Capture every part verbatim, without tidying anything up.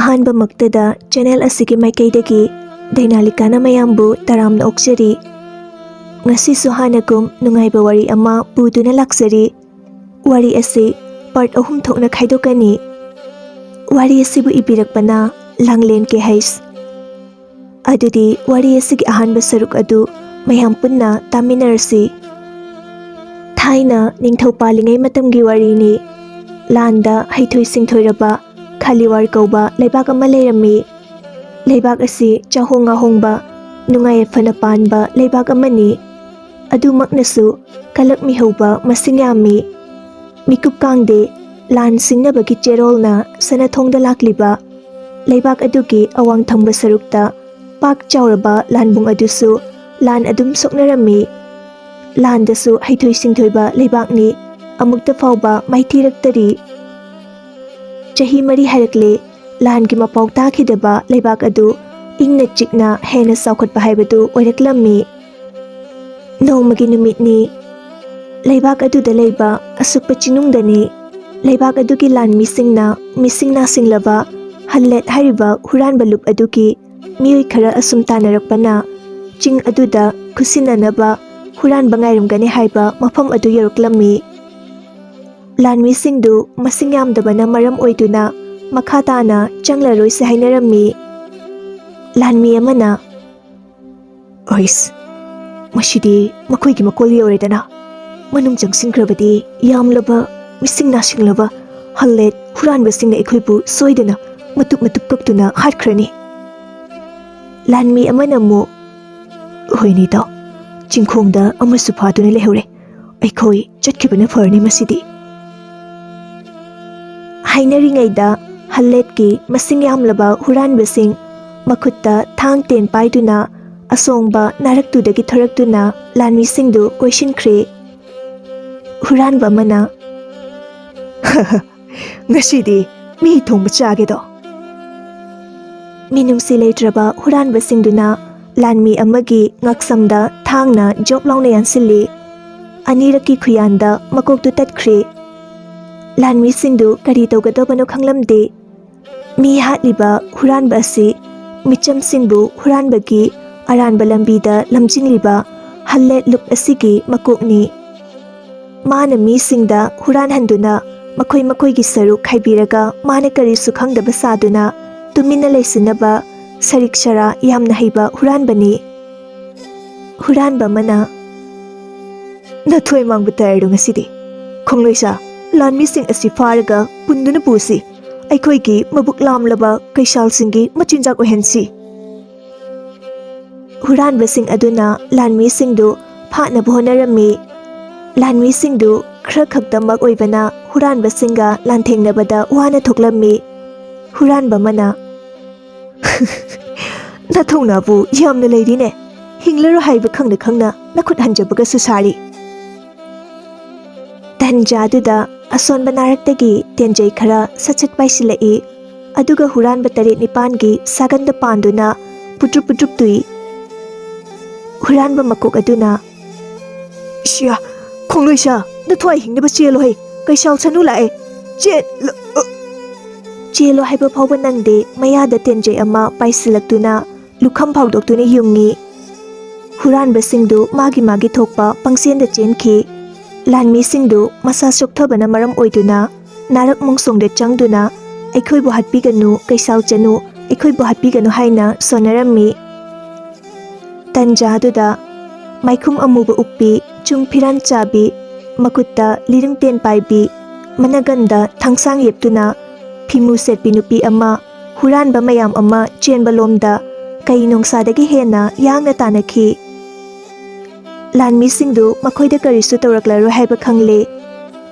ꯑꯍꯥꯟꯕꯃꯛꯇꯗ channel ꯑꯁꯤꯒꯤ ꯃꯥꯏꯀꯩꯗꯒꯤ ꯗꯥꯏꯅꯥꯂꯤꯀꯥꯅ ꯃꯌꯥꯝꯕꯨ ꯇꯔꯥꯝꯅ ꯑꯣꯛꯆꯔꯤ꯫ ꯉꯁꯤꯁꯨ ꯍꯥꯟꯅꯒꯨꯝ ꯅꯨꯡꯉꯥꯏꯕ ꯋꯥꯔꯤ ꯑꯃ ꯄꯨꯗꯨꯅ ꯂꯥꯛꯆꯔꯤ꯫ ꯋꯥꯔꯤ ꯑꯁꯤ ꯄꯥꯔꯠ ꯑꯍꯨꯝ ꯊꯣꯛꯅ ꯈꯥꯏꯗꯣꯛꯀꯅꯤ꯫ ꯋꯥꯔꯤ ꯑꯁꯤꯕꯨ ꯏꯕꯤꯔꯛꯄꯅ ꯂꯥꯡꯂꯦꯟ ꯀꯦ ꯍꯩꯁ꯫ ꯑꯗꯨꯗꯤ ꯋꯥꯔꯤ ꯑꯁꯤꯒꯤ ꯑꯍꯥꯟꯕ ꯁꯔꯨꯛ ꯑꯗꯨ ꯃꯌꯥꯝ ꯄꯨꯟꯅ ꯇꯥꯃꯤꯟꯅꯔꯁꯤ꯫ ꯊꯥꯏꯅ ꯅꯤꯡꯊꯧ ꯄꯥꯜꯂꯤꯉꯩ ꯃꯇꯝꯒꯤ ꯋꯥꯔꯤꯅꯤ꯫ ꯂꯥꯟꯗ ꯍꯩꯊꯣꯏ ꯁꯤꯡꯊꯣꯏꯔꯕ ꯈꯥꯂꯤꯋꯥꯔ ꯀꯧꯕ ꯂꯩꯕꯥꯛ ꯑꯃ ꯂꯩꯔꯝꯃꯤ꯫ ꯂꯩꯕꯥꯛ ꯑꯁꯤ ꯆꯥꯍꯣꯡ ꯉꯥꯍꯣꯡꯕ, ꯅꯨꯡꯉꯥꯏ ꯌꯥꯏꯐꯅ ꯄꯥꯟꯕ ꯂꯩꯕꯥꯛ ꯑꯃꯅꯤ꯫ ꯑꯗꯨꯃꯛꯅꯁꯨ ꯀꯂꯛ ꯃꯤꯍꯧꯕ ꯃꯁꯤꯡ ꯌꯥꯝꯃꯤ꯫ ꯃꯤꯀꯨꯞ ꯀꯥꯡꯗꯦ ꯂꯥꯟ ꯁꯤꯡꯅꯕꯒꯤ ꯆꯦꯔꯣꯜꯅ ꯁꯅꯥꯊꯣꯡꯗ ꯂꯥꯛꯂꯤꯕ ꯂꯩꯕꯥꯛ ꯑꯗꯨꯒꯤ ꯑꯋꯥꯡ ꯊꯪꯕ ꯁꯔꯨꯛꯇ ꯄꯥꯛ ꯆꯥꯎꯔꯕ ꯂꯥꯟꯕꯨꯡ ꯑꯗꯨꯁꯨ ꯂꯥꯟ ꯑꯗꯨꯝ ꯁꯣꯛꯅꯔꯝꯃꯤ꯫ ꯂꯥꯟꯗꯁꯨ ꯍꯩꯊꯣꯏ ꯁꯤꯡꯊꯣꯏꯕ ꯂꯩꯕꯥꯛꯅꯤ꯫ ꯑꯃꯨꯛꯇ ꯐꯥꯎꯕ ꯃꯥꯏꯊꯤꯔꯛꯇꯔꯤ꯫ ꯆꯍꯤ ꯃꯔꯤ ꯍꯥꯏꯔꯛꯂꯦ꯫ ꯂꯥꯟꯒꯤ ꯃꯄꯥꯎ ꯇꯥꯈꯤꯗꯕ ꯂꯩꯕꯥꯛ ꯑꯗꯨ ꯏꯪꯅ ꯆꯤꯛꯅ ꯍꯦꯟꯅ ꯆꯥꯎꯈꯠꯄ ꯍꯥꯏꯕꯗꯨ ꯑꯣꯏꯔꯛꯂꯝꯃꯤ꯫ ꯅꯣꯡꯃꯒꯤ ꯅꯨꯃꯤꯠꯅꯤ꯫ ꯂꯩꯕꯥꯛ ꯑꯗꯨꯗ ꯂꯩꯕ ꯑꯁꯨꯛꯄ ꯆꯤꯅꯨꯡꯗꯅꯤ꯫ ꯂꯩꯕꯥꯛ ꯑꯗꯨꯒꯤ ꯂꯥꯟꯃꯤꯁꯤꯡꯅ ꯃꯤꯁꯤꯡ ꯅꯥꯁꯤꯡꯂꯕ ꯍꯜꯂꯦꯠ ꯍꯥꯏꯔꯤꯕ ꯍꯨꯔꯥꯟꯕ ꯂꯨꯞ ꯑꯗꯨꯒꯤ ꯃꯤꯑꯣꯏ ꯈꯔ ꯑꯁꯨꯝ ꯇꯥꯟꯅꯔꯛꯄꯅ ꯆꯤꯡ ꯑꯗꯨꯗ ꯈꯨꯠꯁꯤꯟꯅꯅꯕ ꯍꯨꯔꯥꯟꯕ ꯉꯥꯏꯔꯝꯒꯅꯤ ꯍꯥꯏꯕ ꯃꯐꯝ ꯑꯗꯨ ꯌꯧꯔꯛꯂꯝꯃꯤ꯫ ꯂꯥꯟꯃꯤꯁꯤꯡꯗꯨ ꯃꯁꯤꯡ ꯌꯥꯝꯗꯕꯅ ꯃꯔꯝ ꯑꯣꯏꯗꯨꯅ ꯃꯈꯥ ꯇꯥꯅ ꯆꯪꯂꯔꯣꯏꯁꯤ ꯍꯥꯏꯅꯔꯝꯃꯤ꯫ ꯂꯥꯟꯃꯤ ꯑꯃꯅ, "ꯑꯩꯁ, ꯃꯁꯤꯗꯤ ꯃꯈꯣꯏꯒꯤ ꯃꯀꯣꯜ ꯌꯧꯔꯦꯗꯅ꯫ ꯃꯅꯨꯡ ꯆꯪꯁꯤꯟꯈ꯭ꯔꯕꯗꯤ ꯌꯥꯝꯂꯕ ꯃꯤꯁꯤꯡ ꯅꯥꯁꯤꯡꯂꯕ ꯍꯜꯂꯦꯠ ꯍꯨꯔꯥꯟꯕꯁꯤꯡꯅ ꯑꯩꯈꯣꯏꯕꯨ ꯁꯣꯏꯗꯅ ꯃꯇꯨꯞ ꯃꯇꯨꯞ ꯀꯛꯇꯨꯅ ꯍꯥꯠꯈ꯭ꯔꯅꯤ"꯫ ꯂꯥꯟꯃꯤ ꯑꯃꯅ ꯑꯃꯨꯛ, "ꯍꯣꯏꯅꯦ ꯏꯇꯥꯎ, ꯆꯤꯡꯈꯣꯡꯗ ꯑꯃꯁꯨ ꯐꯥꯗꯨꯅ ꯂꯩꯍꯧꯔꯦ꯫ ꯑꯩꯈꯣꯏ ꯆꯠꯈꯤꯕꯅ ꯐꯔꯅꯤ ꯃꯁꯤꯗꯤ"꯫ ꯍꯥꯏꯅꯔꯤꯉꯩꯗ ꯍꯜꯂꯦꯠꯀꯤ ꯃꯁꯤꯡ ꯌꯥꯝꯂꯕ ꯍꯨꯔꯥꯟꯕꯁꯤꯡ ꯃꯈꯨꯠꯇ ꯊꯥꯡ ꯇꯦꯟ ꯄꯥꯏꯗꯨꯅ ꯑꯁꯣꯡꯕ ꯅꯥꯔꯛꯇꯨꯗꯒꯤ ꯊꯣꯔꯛꯇꯨꯅ ꯂꯥꯟꯃꯤꯁꯤꯡꯗꯨ ꯀꯣꯏꯁꯤꯟꯈ꯭ꯔꯦ꯫ ꯍꯨꯔꯥꯟꯕ ꯑꯃꯅ, "ꯉꯁꯤꯗꯤ ꯃꯤ ꯊꯣꯡꯕ ꯆꯥꯒꯦꯗꯣ"꯫ ꯃꯤꯅꯨꯡꯁꯤ ꯂꯩꯇ꯭ꯔꯕ ꯍꯨꯔꯥꯟꯕꯁꯤꯡꯗꯨꯅ ꯂꯥꯟꯃꯤ ꯑꯃꯒꯤ ꯉꯛꯁꯝꯗ ꯊꯥꯡꯅ ꯖꯣꯞ ꯂꯥꯎꯅ ꯌꯥꯟꯁꯤꯜꯂꯤ꯫ ꯑꯅꯤꯔꯛꯀꯤ ꯈꯨꯌꯥꯟꯗ ꯃꯀꯣꯛꯇꯨ ꯇꯠꯈ꯭ꯔꯦ꯫ ꯂꯥꯟꯃꯤꯁꯤꯡꯗꯨ ꯀꯔꯤ ꯇꯧꯒꯗꯕꯅꯣ ꯈꯪꯂꯝꯗꯦ꯫ ꯃꯤ ꯍꯥꯠꯂꯤꯕ ꯍꯨꯔꯥꯟꯕ ꯑꯁꯤ ꯃꯤꯆꯝꯁꯤꯡꯕꯨ ꯍꯨꯔꯥꯟꯕꯒꯤ ꯑꯔꯥꯟꯕ ꯂꯝꯕꯤꯗ ꯂꯝꯖꯤꯡꯂꯤꯕ ꯍꯜꯂꯦꯠ ꯂꯨꯞ ꯑꯁꯤꯒꯤ ꯃꯀꯣꯛꯅꯤ꯫ ꯃꯥꯅ ꯃꯤꯁꯤꯡꯗ ꯍꯨꯔꯥꯟꯍꯟꯗꯨꯅ ꯃꯈꯣꯏ ꯃꯈꯣꯏꯒꯤ ꯁꯔꯨꯛ ꯈꯥꯏꯕꯤꯔꯒ ꯃꯥꯅ ꯀꯔꯤꯁꯨ ꯈꯪꯗꯕ ꯁꯥꯗꯨꯅ ꯇꯨꯃꯤꯟꯅ ꯂꯩꯁꯤꯟꯅꯕ ꯁꯔꯤꯛ ꯁꯔꯥ ꯌꯥꯝꯅ ꯍꯩꯕ ꯍꯨꯔꯥꯟꯕꯅꯤ꯫ ꯍꯨꯔꯥꯟꯕ ꯑꯃꯅ, "ꯅꯊꯣꯏ ꯃꯥꯡꯕ ꯇꯥꯔꯗꯣ ꯉꯁꯤꯗꯤ꯫ ꯈꯣꯡꯂꯣꯏꯁꯥ, ꯂꯥꯟꯃꯤꯁꯤꯡ ꯑꯁꯤ ꯐꯥꯔꯒ ꯄꯨꯟꯗꯨꯅ ꯄꯨꯁꯤ꯫ ꯑꯩꯈꯣꯏꯒꯤ ꯃꯕꯨꯛ ꯂꯥꯝꯂꯕ ꯀꯩꯁꯥꯜꯁꯤꯡꯒꯤ ꯃꯆꯤꯟꯖꯥꯛ ꯑꯣꯏꯍꯟꯁꯤ꯫" ꯍꯨꯔꯥꯟꯕꯁꯤꯡ ꯑꯗꯨꯅ ꯂꯥꯟꯃꯤꯁꯤꯡꯗꯨ ꯐꯥꯅꯕ ꯍꯣꯠꯅꯔꯝꯃꯤ꯫ ꯂꯥꯟꯃꯤꯁꯤꯡꯗꯨ ꯈꯔ ꯈꯛꯇꯃꯛ ꯑꯣꯏꯕꯅ ꯍꯨꯔꯥꯟꯕꯁꯤꯡꯒ ꯂꯥꯟꯊꯦꯡꯅꯕꯗ ꯋꯥꯅ ꯊꯣꯛꯂꯝꯃꯤ꯫ ꯍꯨꯔꯥꯟꯕ ꯑꯃꯅ, "ꯅꯊꯧꯅꯥꯕꯨ ꯌꯥꯝꯅ ꯂꯩꯔꯤꯅꯦ꯫ ꯍꯤꯡꯂꯔꯣ ꯍꯥꯏꯕ ꯈꯪꯅ ꯈꯪꯅ ꯅꯈꯨꯠ ꯍꯟꯖꯕꯒꯁꯨ ꯁꯥꯔꯤ꯫" ꯇꯟꯖꯥꯗꯨꯗ ꯑꯁꯣꯟꯕ ꯅꯥꯔꯛꯇꯒꯤ ꯇꯦꯟꯖꯩ ꯈꯔ ꯁꯠ ꯁꯠ ꯄꯥꯏꯁꯤꯜꯂꯛꯏ꯫ ꯑꯗꯨꯒ ꯍꯨꯔꯥꯟꯕ ꯇꯔꯦꯠ ꯅꯤꯄꯥꯟꯒꯤ ꯁꯥꯒꯟꯗ ꯄꯥꯟꯗꯨꯅ ꯄꯨꯇ꯭ꯔꯨꯞ ꯄꯨꯇ꯭ꯔꯨꯞ ꯇꯨꯏ꯫ ꯍꯨꯔꯥꯟꯕ ꯃꯀꯣꯛ ꯑꯗꯨꯅ, "ꯁꯤꯌꯥ, ꯈꯣꯡꯂꯣꯏꯁꯥ, ꯅꯊ꯭ꯋꯥꯏ ꯍꯤꯡꯅꯕ ꯆꯦꯜꯂꯣꯍꯦ꯫ ꯀꯩꯁꯥꯜ ꯁꯅꯨ ꯂꯥꯛꯑꯦ꯫ ꯆꯦꯜꯂꯣ!" ꯆꯦꯜꯂꯣ ꯍꯥꯏꯕ ꯐꯥꯎꯕ ꯅꯪꯗꯦ, ꯃꯌꯥꯗ ꯇꯦꯟꯖꯩ ꯑꯃ ꯄꯥꯏꯁꯤꯜꯂꯛꯇꯨꯅ ꯂꯨꯈꯝ ꯐꯥꯎꯗꯣꯛꯇꯨꯅ ꯌꯨꯡꯉꯤ꯫ ꯍꯨꯔꯥꯟꯕꯁꯤꯡꯗꯨ ꯃꯥꯒꯤ ꯃꯥꯒꯤ ꯊꯣꯛꯄ ꯄꯪꯆꯦꯟꯗ ꯆꯦꯟꯈꯤ꯫ ꯂꯥꯟꯃꯤꯁꯤꯡꯗꯨ ꯃꯁꯥ ꯆꯣꯛꯊꯕꯅ ꯃꯔꯝ ꯑꯣꯏꯗꯨꯅ ꯅꯥꯔꯛ ꯃꯣꯡꯁꯣꯡꯗ ꯆꯪꯗꯨꯅ, "ꯑꯩꯈꯣꯏꯕꯨ ꯍꯥꯠꯄꯤꯒꯅꯨ, ꯀꯩꯁꯥꯜ ꯆꯅꯨ, ꯑꯩꯈꯣꯏꯕꯨ ꯍꯥꯠꯄꯤꯒꯅꯨ" ꯍꯥꯏꯅ ꯁꯣꯟꯅꯔꯝꯃꯤ꯫ ꯇꯟꯖꯥꯗꯨꯗ ꯃꯥꯏꯈꯨꯝ ꯑꯃꯨꯕ ꯎꯞꯄꯤ, ꯆꯨꯡ ꯐꯤꯔꯥꯟ ꯆꯥꯕꯤ, ꯃꯈꯨꯠꯇ ꯂꯤꯔꯤꯡꯇꯦꯟ ꯄꯥꯏꯕꯤ, ꯃꯅꯒꯟꯗ ꯊꯥꯡꯁꯥꯡ ꯌꯦꯞꯇꯨꯅ ꯐꯤꯃꯨ ꯁꯦꯠꯄꯤ ꯅꯨꯄꯤ ꯑꯃ ꯍꯨꯔꯥꯟꯕ ꯃꯌꯥꯝ ꯑꯃ ꯆꯦꯟꯕꯂꯣꯝꯗ ꯀꯩ ꯅꯣꯡꯁꯥꯗꯒꯤ ꯍꯦꯟꯅ ꯌꯥꯡꯅ ꯇꯥꯟꯅꯈꯤ꯫ ꯂꯥꯟꯃꯤꯁꯤꯡꯗꯨ ꯃꯈꯣꯏꯗ ꯀꯔꯤꯁꯨ ꯇꯧꯔꯛꯂꯔꯣꯏ ꯍꯥꯏꯕ ꯈꯪꯂꯦ,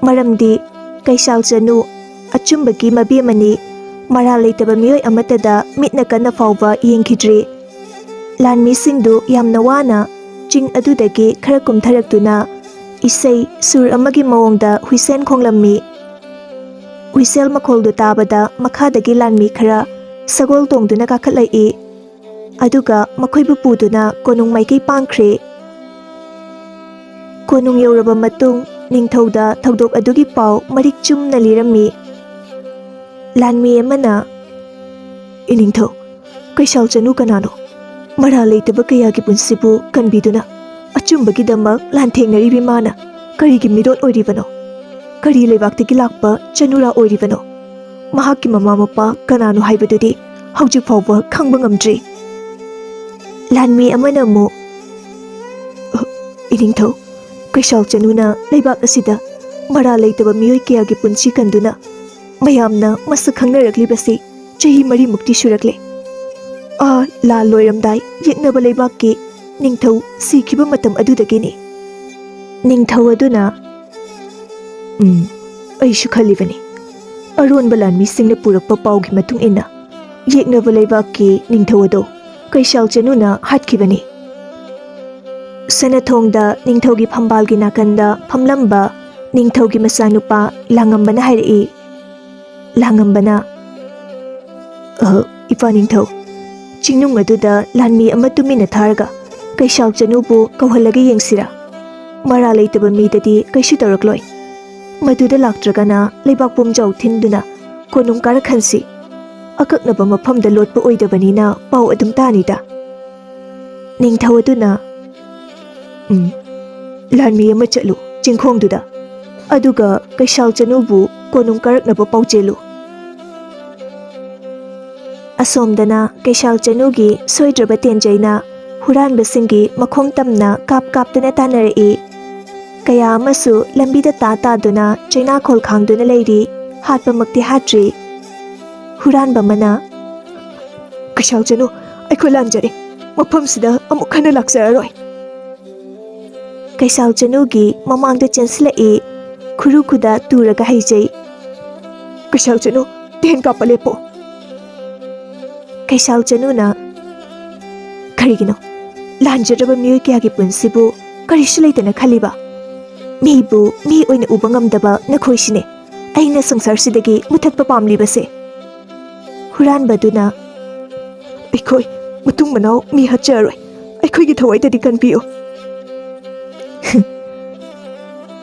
ꯃꯔꯝꯗꯤ ꯀꯩꯁꯥꯜ ꯆꯅꯨ ꯑꯆꯨꯝꯕꯒꯤ ꯃꯕꯦꯝꯃꯅꯤ꯫ ꯃꯔꯥꯜ ꯂꯩꯇꯕ ꯃꯤꯑꯣꯏ ꯑꯃꯠꯇꯗ ꯃꯤꯠꯅ ꯀꯟꯅ ꯐꯥꯎꯕ ꯌꯦꯡꯈꯤꯗ꯭ꯔꯤ꯫ ꯂꯥꯟꯃꯤꯁꯤꯡꯗꯨ ꯌꯥꯝꯅ ꯋꯥꯅ ꯆꯤꯡ ꯑꯗꯨꯗꯒꯤ ꯈꯔ ꯀꯨꯝꯊꯔꯛꯇꯨꯅ ꯏꯁꯩ ꯁꯨꯔ ꯑꯃꯒꯤ ꯃꯑꯣꯡꯗ ꯍꯨꯏꯁꯦꯟ ꯈꯣꯡꯂꯝꯃꯤ꯫ ꯍꯨꯏꯁꯦꯜ ꯃꯈꯣꯜꯗꯨ ꯇꯥꯕꯗ ꯃꯈꯥꯗꯒꯤ ꯂꯥꯟꯃꯤ ꯈꯔ ꯁꯒꯣꯜ ꯇꯣꯡꯗꯨꯅ ꯀꯥꯈꯠꯂꯛꯏ꯫ ꯑꯗꯨꯒ ꯃꯈꯣꯏꯕꯨ ꯄꯨꯗꯨꯅ ꯀꯣꯅꯨꯡ ꯃꯥꯏꯀꯩ ꯄꯥꯡꯈ꯭ꯔꯦ꯫ ꯀꯣꯅꯨꯡ ꯌꯧꯔꯕ ꯃꯇꯨꯡ ꯅꯤꯡꯊꯧꯗ ꯊꯧꯗꯣꯛ ꯑꯗꯨꯒꯤ ꯄꯥꯎ ꯃꯔꯤꯛ ꯆꯨꯝꯅ ꯂꯤꯔꯝꯃꯤ꯫ ꯂꯥꯟꯃꯤ ꯑꯃꯅ, ꯏꯅꯤꯡꯊꯧ, ꯀꯩꯁꯥꯜ ꯆꯅꯨ ꯀꯅꯥꯅꯣ? ꯃꯔꯥꯜ ꯂꯩꯇꯕ ꯀꯌꯥꯒꯤ ꯄꯨꯟꯁꯤꯕꯨ ꯀꯟꯕꯤꯗꯨꯅ ꯑꯆꯨꯝꯕꯒꯤꯗꯃꯛ ꯂꯥꯟꯊꯦꯡꯅꯔꯤꯕꯤ ꯃꯥꯅ ꯀꯔꯤꯒꯤ ꯃꯤꯔꯣꯠ ꯑꯣꯏꯔꯤꯕꯅꯣ? ꯀꯔꯤ ꯂꯩꯕꯥꯛꯇꯒꯤ ꯂꯥꯛꯄ ꯆꯅꯨꯔꯥ ꯑꯣꯏꯔꯤꯕꯅꯣ? ꯃꯍꯥꯛꯀꯤ ꯃꯃꯥ ꯃꯄꯥ ꯀꯅꯥꯅꯣ ꯍꯥꯏꯕꯗꯨꯗꯤ ꯍꯧꯖꯤꯛ ꯐꯥꯎꯕ ꯈꯪꯕ ꯉꯝꯗ꯭ꯔꯤ꯫ ꯂꯥꯟꯃꯤ ꯑꯃꯅ ꯑꯃꯨꯛ, "ꯑ, ꯏꯅꯤꯡꯊꯧ, ꯀꯩꯁꯥꯜ ꯆꯅꯨꯅ ꯂꯩꯕꯥꯛ ꯑꯁꯤꯗ ꯃꯔꯥꯜ ꯂꯩꯇꯕ ꯃꯤꯑꯣꯏ ꯀꯌꯥꯒꯤ ꯄꯨꯟꯁꯤ ꯀꯟꯗꯨꯅ ꯃꯌꯥꯝꯅ ꯃꯁꯛ ꯈꯪꯅꯔꯛꯂꯤꯕꯁꯤ ꯆꯍꯤ ꯃꯔꯤꯃꯨꯛꯇꯤ ꯁꯨꯔꯛꯂꯦ꯫ ꯑꯥ, ꯂꯥꯜ ꯂꯣꯏꯔꯝꯗꯥꯏ ꯌꯦꯛꯅꯕ ꯂꯩꯕꯥꯛꯀꯤ ꯅꯤꯡꯊꯧ ꯁꯤꯈꯤꯕ ꯃꯇꯝ ꯑꯗꯨꯗꯒꯤꯅꯤ꯫" ꯅꯤꯡꯊꯧ ꯑꯗꯨꯅ, "ꯎꯝ, ꯑꯩꯁꯨ ꯈꯜꯂꯤꯕꯅꯤ꯫ ꯑꯔꯣꯟꯕ ꯂꯥꯟꯃꯤꯁꯤꯡꯅ ꯄꯨꯔꯛꯄ ꯄꯥꯎꯒꯤ ꯃꯇꯨꯡ ꯏꯟꯅ ꯌꯦꯛꯅꯕ ꯂꯩꯕꯥꯛꯀꯤ ꯅꯤꯡꯊꯧ ꯑꯗꯣ ꯀꯩꯁꯥꯜ ꯆꯅꯨꯅ ꯍꯥꯠꯈꯤꯕꯅꯤ꯫" ꯁꯅꯥꯊꯣꯡꯗ ꯅꯤꯡꯊꯧꯒꯤ ꯐꯝꯕꯥꯜꯒꯤ ꯅꯥꯀꯟꯗ ꯐꯝꯂꯝꯕ ꯅꯤꯡꯊꯧꯒꯤ ꯃꯆꯥꯅꯨꯄꯥ ꯂꯥꯡꯉꯝꯕꯅ ꯍꯥꯏꯔꯛꯏ꯫ ꯂꯥꯡꯉꯝꯕꯅ, "ꯑ, ꯏꯄꯥ ꯅꯤꯡꯊꯧ, ꯆꯤꯡꯅꯨꯡ ꯑꯗꯨꯗ ꯂꯥꯟꯃꯤ ꯑꯃ ꯇꯨꯃꯤꯟꯅ ꯊꯥꯔꯒ ꯀꯩꯁꯥꯜ ꯆꯅꯨꯕꯨ ꯀꯧꯍꯜꯂꯒ ꯌꯦꯡꯁꯤꯔꯥ? ꯃꯔꯥꯜ ꯂꯩꯇꯕ ꯃꯤꯗꯗꯤ ꯀꯩꯁꯨ ꯇꯧꯔꯛꯂꯣꯏ꯫ ꯃꯗꯨꯗ ꯂꯥꯛꯇ꯭ꯔꯒꯅ ꯂꯩꯕꯥꯛ ꯄꯨꯝꯖꯥꯎ ꯊꯤꯟꯗꯨꯅ ꯀꯣꯅꯨꯡ ꯀꯥꯔꯛꯍꯟꯁꯤ꯫ ꯑꯀꯛꯅꯕ ꯃꯐꯝꯗ ꯂꯣꯠꯄ ꯑꯣꯏꯗꯕꯅꯤꯅ ꯄꯥꯎ ꯑꯗꯨꯝ ꯇꯥꯅꯤꯗ꯫" ꯅꯤꯡꯊꯧ ꯑꯗꯨꯅ, "ꯎꯝ, ꯂꯥꯟꯃꯤ ꯑꯃ ꯆꯠꯂꯨ ꯆꯤꯡꯈꯣꯡꯗꯨꯗ, ꯑꯗꯨꯒ ꯀꯩꯁꯥꯜ ꯆꯅꯨꯕꯨ ꯀꯣꯅꯨꯡ ꯀꯥꯔꯛꯅꯕ ꯄꯥꯎꯖꯦꯜꯂꯨ꯫" ꯑꯁꯣꯝꯗꯅ ꯀꯩꯁꯥꯜ ꯆꯅꯨꯒꯤ ꯁꯣꯏꯗ꯭ꯔꯕ ꯇꯦꯟꯖꯩꯅ ꯍꯨꯔꯥꯟꯕꯁꯤꯡꯒꯤ ꯃꯈꯣꯡ ꯇꯝꯅ ꯀꯥꯞ ꯀꯥꯞꯇꯅ ꯇꯥꯟꯅꯔꯛꯏ꯫ ꯀꯌꯥ ꯑꯃꯁꯨ ꯂꯝꯕꯤꯗ ꯇꯥ ꯇꯥꯗꯨꯅ ꯆꯩꯅꯥꯈꯣꯜ ꯈꯥꯡꯗꯨꯅ ꯂꯩꯔꯤ, ꯍꯥꯠꯄꯃꯛꯇꯤ ꯍꯥꯠꯇ꯭ꯔꯤ꯫ ꯍꯨꯔꯥꯟꯕ ꯑꯃꯅ, "ꯀꯩꯁꯥꯜ ꯆꯅꯨ, ꯑꯩꯈꯣꯏ ꯂꯥꯟꯖꯔꯦ, ꯃꯐꯝꯁꯤꯗ ꯑꯃꯨꯛ ꯍꯟꯅ ꯂꯥꯛꯆꯔꯔꯣꯏ꯫" ꯀꯩꯁꯥꯜ ꯆꯅꯨꯒꯤ ꯃꯃꯥꯡꯗ ꯆꯦꯟꯁꯤꯜꯂꯛꯏ, ꯈꯨꯔꯨ ꯈꯨꯗ ꯇꯨꯔꯒ ꯍꯥꯏꯖꯩ, "ꯀꯩꯁꯥꯜ ꯆꯅꯨ, ꯇꯦꯟ ꯀꯥꯞꯄ ꯂꯦꯞꯄꯣ꯫" ꯀꯩꯁꯥꯜ ꯆꯅꯨꯅ, "ꯀꯔꯤꯒꯤꯅꯣ? ꯂꯥꯟꯖꯗ꯭ꯔꯕ ꯃꯤꯑꯣꯏ ꯀꯌꯥꯒꯤ ꯄꯨꯟꯁꯤꯕꯨ ꯀꯔꯤꯁꯨ ꯂꯩꯇꯅ ꯈꯜꯂꯤꯕ? ꯃꯤꯕꯨ ꯃꯤ ꯑꯣꯏꯅ ꯎꯕ ꯉꯝꯗꯕ ꯅꯈꯣꯏꯁꯤꯅꯦ ꯑꯩꯅ ꯁꯪꯁꯥꯔꯁꯤꯗꯒꯤ ꯃꯨꯊꯠꯄ ꯄꯥꯝꯂꯤꯕꯁꯦ꯫" ꯍꯨꯔꯥꯟꯕꯗꯨꯅ, "ꯑꯩꯈꯣꯏ ꯃꯇꯨꯡ ꯃꯅꯥꯎ ꯃꯤ ꯍꯥꯠꯆꯔꯣꯏ, ꯑꯩꯈꯣꯏꯒꯤ ꯊꯋꯥꯏꯗꯗꯤ ꯀꯟꯕꯤꯌꯨ꯫"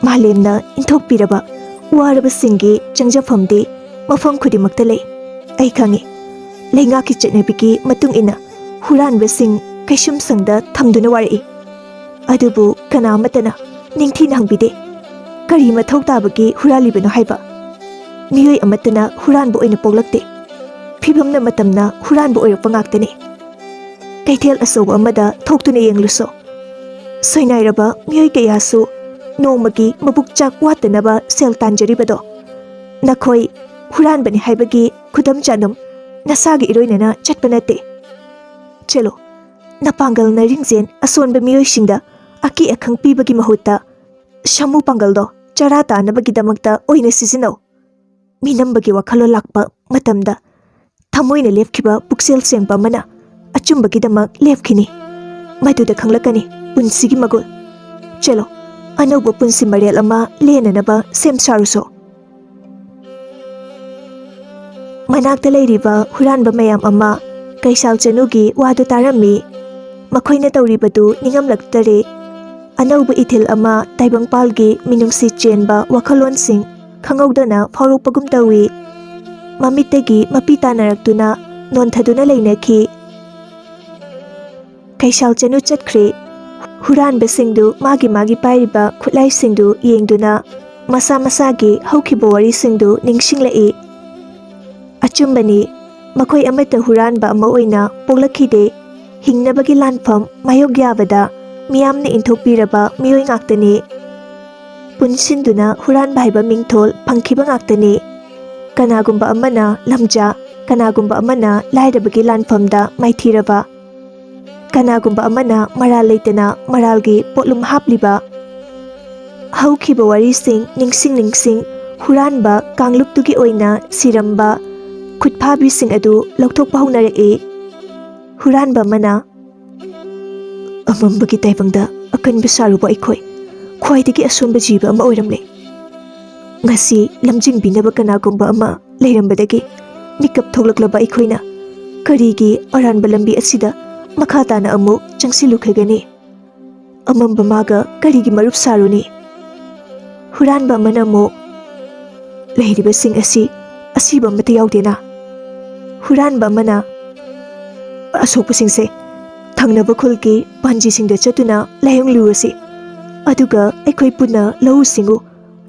ꯃꯥꯂꯦꯝꯅ ꯏꯟꯊꯣꯛꯄꯤꯔꯕ ꯋꯥꯔꯕꯁꯤꯡꯒꯤ ꯆꯪꯖꯐꯝꯗꯤ ꯃꯐꯝ ꯈꯨꯗꯤꯡꯃꯛꯇ ꯂꯩ꯫ ꯑꯩ ꯈꯪꯏ, ꯂꯩꯉꯥꯛꯀꯤ ꯆꯠꯅꯕꯤꯒꯤ ꯃꯇꯨꯡ ꯏꯟꯅ ꯍꯨꯔꯥꯟꯕꯁꯤꯡ ꯀꯩꯁꯨꯝꯁꯪꯗ ꯊꯝꯗꯨꯅ ꯋꯥꯔꯛꯏ꯫ ꯑꯗꯨꯕꯨ ꯀꯅꯥ ꯑꯃꯠꯇꯅ ꯅꯤꯡꯊꯤꯅ ꯍꯪꯕꯤꯗꯦ꯫ ꯀꯔꯤ ꯃꯊꯧ ꯇꯥꯕꯒꯤ ꯍꯨꯔꯥꯜꯂꯤꯕꯅꯣ ꯍꯥꯏꯕ? ꯃꯤꯑꯣꯏ ꯑꯃꯠꯇꯅ ꯍꯨꯔꯥꯟꯕ ꯑꯣꯏꯅ ꯄꯣꯛꯂꯛꯇꯦ꯫ ꯐꯤꯕꯝꯅ ꯃꯇꯝꯅ ꯍꯨꯔꯥꯟꯕ ꯑꯣꯏꯔꯛꯄ ꯉꯥꯛꯇꯅꯤ꯫ ꯀꯩꯊꯦꯜ ꯑꯆꯧꯕ ꯑꯃꯗ ꯊꯣꯛꯇꯨꯅ ꯌꯦꯡꯂꯨꯁꯣ꯫ ꯁꯣꯏꯅꯥꯏꯔꯕ ꯃꯤꯑꯣꯏ ꯀꯌꯥꯁꯨ ꯅꯣꯡꯃꯒꯤ ꯃꯕꯨꯛ ꯆꯥꯛ ꯋꯥꯠꯇꯅꯕ ꯁꯦꯜ ꯇꯥꯟꯖꯔꯤꯕꯗꯣ꯫ ꯅꯈꯣꯏ ꯍꯨꯔꯥꯟꯕꯅꯤ ꯍꯥꯏꯕꯒꯤ ꯈꯨꯗꯝ ꯆꯥꯗꯝ ꯅꯁꯥꯒꯤ ꯏꯔꯣꯏꯅꯅ ꯆꯠꯄ ꯅꯠꯇꯦ꯫ ꯆꯦꯜꯂꯣ, ꯅꯄꯥꯡꯒꯜ ꯅꯔꯤꯡꯖꯦꯜ ꯑꯁꯣꯟꯕ ꯃꯤꯑꯣꯏꯁꯤꯡꯗ ꯑꯀꯤ ꯑꯈꯪ ꯄꯤꯕꯒꯤ ꯃꯍꯨꯠꯇ ꯁꯥꯃꯨ ꯄꯥꯡꯒꯜꯗꯣ ꯆꯔꯥ ꯇꯥꯅꯕꯒꯤꯗꯃꯛꯇ ꯑꯣꯏꯅ ꯁꯤꯖꯤꯟꯅꯧ꯫ ꯃꯤꯅꯝꯕꯒꯤ ꯋꯥꯈꯜꯂꯣꯟ ꯂꯥꯛꯄ ꯃꯇꯝꯗ ꯊꯃꯣꯏꯅ ꯂꯦꯞꯈꯤꯕ ꯄꯨꯛꯆꯦꯜ ꯁꯦꯡꯕ ꯑꯃꯅ ꯑꯆꯨꯝꯕꯒꯤꯗꯃꯛ ꯂꯦꯞꯈꯤꯅꯤ꯫ ꯃꯗꯨꯗ ꯈꯪꯂꯛꯀꯅꯤ ꯄꯨꯟꯁꯤꯒꯤ ꯃꯒꯨꯟ꯫ ꯆꯦꯜꯂꯣ, ꯑꯅꯧꯕ ꯄꯨꯟꯁꯤ ꯃꯔꯦꯜ ꯑꯃ ꯂꯦꯟꯅꯅꯕ ꯁꯦꯝ ꯁꯥꯔꯨꯁꯣ꯫ ꯃꯅꯥꯛꯇ ꯂꯩꯔꯤꯕ ꯍꯨꯔꯥꯟꯕ ꯃꯌꯥꯝ ꯑꯃ ꯀꯩꯁꯥꯜ ꯆꯅꯨꯒꯤ ꯋꯥꯗꯨ ꯇꯥꯔꯝꯃꯤ꯫ ꯃꯈꯣꯏꯅ ꯇꯧꯔꯤꯕꯗꯨ ꯅꯤꯡꯉꯝꯂꯛꯇꯔꯦ꯫ ꯑꯅꯧꯕ ꯏꯊꯤꯜ ꯑꯃ ꯇꯥꯏꯕꯪꯄꯥꯜꯒꯤ ꯃꯤꯅꯨꯡꯁꯤ ꯆꯦꯟꯕ ꯋꯥꯈꯜꯂꯣꯟꯁꯤꯡ ꯈꯪꯍꯧꯗꯅ ꯐꯥꯎꯔꯛꯄꯒꯨꯝ ꯇꯧꯏ꯫ ꯃꯃꯤꯠꯇꯒꯤ ꯃꯄꯤ ꯇꯥꯅꯔꯛꯇꯨꯅ ꯅꯣꯟꯊꯗꯨꯅ ꯂꯩꯅꯈꯤ꯫ ꯀꯩꯁꯥꯜ ꯆꯅꯨ ꯆꯠꯈ꯭ꯔꯦ꯫ ꯍꯨꯔꯥꯟꯕꯁꯤꯡꯗꯨ ꯃꯥꯒꯤ ꯃꯥꯒꯤ ꯄꯥꯏꯔꯤꯕ ꯈꯨꯠꯂꯥꯏꯁꯤꯡꯗꯨ ꯌꯦꯡꯗꯨꯅ ꯃꯁꯥ ꯃꯁꯥꯒꯤ ꯍꯧꯈꯤꯕ ꯋꯥꯔꯤꯁꯤꯡꯗꯨ ꯅꯤꯡꯁꯤꯡꯂꯛꯏ꯫ ꯑꯆꯨꯝꯕꯅꯤ, ꯃꯈꯣꯏ ꯑꯃꯠꯇ ꯍꯨꯔꯥꯟꯕ ꯑꯃ ꯑꯣꯏꯅ ꯄꯣꯛꯂꯛꯈꯤꯗꯦ꯫ ꯍꯤꯡꯅꯕꯒꯤ ꯂꯥꯟꯐꯝ ꯃꯥꯌꯣꯛ ꯌꯥꯕꯗ ꯃꯤꯌꯥꯝꯅ ꯏꯟꯊꯣꯛꯄꯤꯔꯕ ꯃꯤꯑꯣꯏ ꯉꯥꯛꯇꯅꯤ꯫ ꯄꯨꯟꯁꯤꯟꯗꯨꯅ ꯍꯨꯔꯥꯟꯕ ꯍꯥꯏꯕ ꯃꯤꯡꯊꯣꯜ ꯐꯪꯈꯤꯕ ꯉꯥꯛꯇꯅꯤ꯫ ꯀꯅꯥꯒꯨꯝꯕ ꯑꯃꯅ ꯂꯝꯖꯥ, ꯀꯅꯥꯒꯨꯝꯕ ꯑꯃꯅ ꯂꯥꯏꯔꯕꯒꯤ ꯂꯥꯟꯐꯝꯗ ꯃꯥꯏꯊꯤꯔꯕ, ꯀꯅꯥꯒꯨꯝꯕ ꯑꯃꯅ ꯃꯔꯥꯜ ꯂꯩꯇꯅ ꯃꯔꯥꯜꯒꯤ ꯄꯣꯠꯂꯨꯝ ꯍꯥꯞꯂꯤꯕ꯫ ꯍꯧꯈꯤꯕ ꯋꯥꯔꯤꯁꯤꯡ ꯅꯤꯡꯁꯤꯡ ꯅꯤꯡꯁꯤꯡ ꯍꯨꯔꯥꯟꯕ ꯀꯥꯡꯂꯨꯞꯇꯨꯒꯤ ꯑꯣꯏꯅ ꯁꯤꯔꯝꯕ ꯈꯨꯠꯐꯥꯕꯤꯁꯤꯡ ꯑꯗꯨ ꯂꯧꯊꯣꯛꯄ ꯍꯧꯅꯔꯛꯏ꯫ ꯍꯨꯔꯥꯟꯕ ꯑꯃꯅ, "ꯑꯃꯝꯕꯒꯤ ꯇꯥꯏꯕꯪꯗ ꯑꯀꯟꯕ ꯁꯥꯔꯨꯕ ꯑꯩꯈꯣꯏ ꯈ꯭ꯋꯥꯏꯗꯒꯤ ꯑꯁꯣꯟꯕ ꯖꯤꯕ ꯑꯃ ꯑꯣꯏꯔꯝꯂꯦ꯫ ꯉꯁꯤ ꯂꯝꯖꯤꯡꯕꯤꯅꯕ ꯀꯅꯥꯒꯨꯝꯕ ꯑꯃ ꯂꯩꯔꯝꯕꯗꯒꯤ ꯃꯤꯀꯞ ꯊꯣꯛꯂꯛꯂꯕ ꯑꯩꯈꯣꯏꯅ ꯀꯔꯤꯒꯤ ꯑꯔꯥꯟꯕ ꯂꯝꯕꯤ ꯑꯁꯤꯗ ꯃꯈꯥ ꯇꯥꯅ ꯑꯃꯨꯛ ꯆꯪꯁꯤꯜꯂꯨꯈꯤꯒꯅꯤ? ꯑꯃꯝꯕ ꯃꯥꯒ ꯀꯔꯤꯒꯤ ꯃꯔꯨꯞ ꯁꯥꯔꯨꯅꯤ?" ꯍꯨꯔꯥꯟꯕ ꯑꯃꯅ ꯑꯃꯨꯛ, "ꯂꯩꯔꯤꯕꯁꯤꯡ ꯑꯁꯤ ꯑꯁꯤꯕ ꯑꯃꯠꯇ ꯌꯥꯎꯗꯦꯅ?" ꯍꯨꯔꯥꯟꯕ ꯑꯃꯅ ꯑꯁꯣꯛꯄꯁꯤꯡꯁꯦ ꯊꯪꯅꯕ ꯈꯨꯜꯒꯤ ꯄꯥꯟꯖꯤꯁꯤꯡꯗ ꯆꯠꯇꯨꯅ ꯂꯥꯏꯌꯣꯡꯂꯨꯔꯁꯤ, ꯑꯗꯨꯒ ꯑꯩꯈꯣꯏ ꯄꯨꯟꯅ ꯂꯧꯎ ꯁꯤꯡꯎ,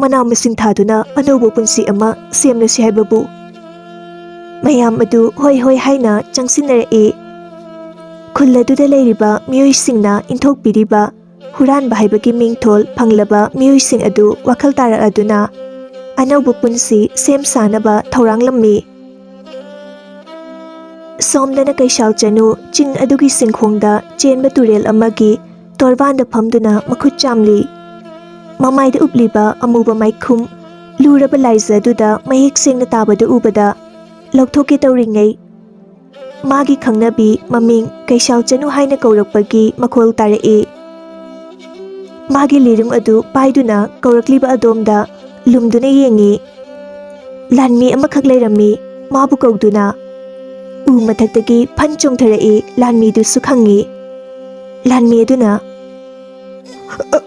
ꯃꯅꯥ ꯃꯁꯤꯡ ꯊꯥꯗꯨꯅ ꯑꯅꯧꯕ ꯄꯨꯟꯁꯤ ꯑꯃ ꯁꯦꯝꯂꯁꯤ ꯍꯥꯏꯕꯕꯨ꯫ ꯃꯌꯥꯝ ꯑꯗꯨ ꯍꯣꯏ ꯍꯣꯏ ꯍꯥꯏꯅ ꯆꯪꯁꯤꯟꯅꯔꯛꯏ꯫ ꯈꯨꯜ ꯑꯗꯨꯗ ꯂꯩꯔꯤꯕ ꯃꯤꯑꯣꯏꯁꯤꯡꯅ ꯏꯟꯊꯣꯛꯄꯤꯔꯤꯕ ꯍꯨꯔꯥꯟꯕ ꯍꯥꯏꯕꯒꯤ ꯃꯤꯡꯊꯣꯜ ꯐꯪꯂꯕ ꯃꯤꯑꯣꯏꯁꯤꯡ ꯑꯗꯨ ꯋꯥꯈꯜ ꯇꯥꯔꯛꯂꯗꯨꯅ ꯑꯅꯧꯕ ꯄꯨꯟꯁꯤ ꯁꯦꯝ ꯁꯥꯅꯕ ꯊꯧꯔꯥꯡꯂꯝꯃꯤ꯫ ꯁꯣꯝꯗꯅ ꯀꯩꯁꯥꯜ ꯆꯅꯨ ꯆꯤꯡ ꯑꯗꯨꯒꯤ ꯆꯤꯡꯈꯣꯡꯗ ꯆꯦꯟꯕ ꯇꯨꯔꯦꯜ ꯑꯃꯒꯤ ꯇꯣꯔꯕꯥꯟꯗ ꯐꯝꯗꯨꯅ ꯃꯈꯨꯠ ꯆꯥꯝꯂꯤ꯫ ꯃꯃꯥꯏꯗ ꯎꯞꯂꯤꯕ ꯑꯃꯨꯕ ꯃꯥꯏꯈꯨꯝ ꯂꯨꯔꯕ ꯂꯥꯏꯖ ꯑꯗꯨꯗ ꯃꯌꯦꯛ ꯁꯦꯡꯅ ꯇꯥꯕꯗꯨ ꯎꯕꯗ ꯂꯧꯊꯣꯛꯀꯦ ꯇꯧꯔꯤꯉꯩ, ꯃꯥꯒꯤ ꯈꯪꯅꯕꯤ ꯃꯃꯤꯡ ꯀꯩꯁꯥꯜ ꯆꯅꯨ ꯍꯥꯏꯅ ꯀꯧꯔꯛꯄꯒꯤ ꯃꯈꯣꯜ ꯇꯥꯔꯛꯏ꯫ ꯃꯥꯒꯤ ꯂꯤꯔꯨꯡ ꯑꯗꯨ ꯄꯥꯏꯗꯨꯅ ꯀꯧꯔꯛꯂꯤꯕ ꯑꯗꯣꯝꯗ ꯂꯨꯝꯗꯨꯅ ꯌꯦꯡꯉꯤ꯫ ꯂꯥꯟꯃꯤ ꯑꯃꯈꯛ ꯂꯩꯔꯝꯃꯤ, ꯃꯥꯕꯨ ꯀꯧꯗꯨꯅ꯫ ꯎ ꯃꯊꯛꯇꯒꯤ ꯐꯟ ꯆꯣꯡꯊꯔꯛꯏ, ꯂꯥꯟꯃꯤꯗꯨꯁꯨ ꯈꯪꯉꯤ꯫ ꯂꯥꯟꯃꯤ ꯑꯗꯨꯅ, "ꯑ,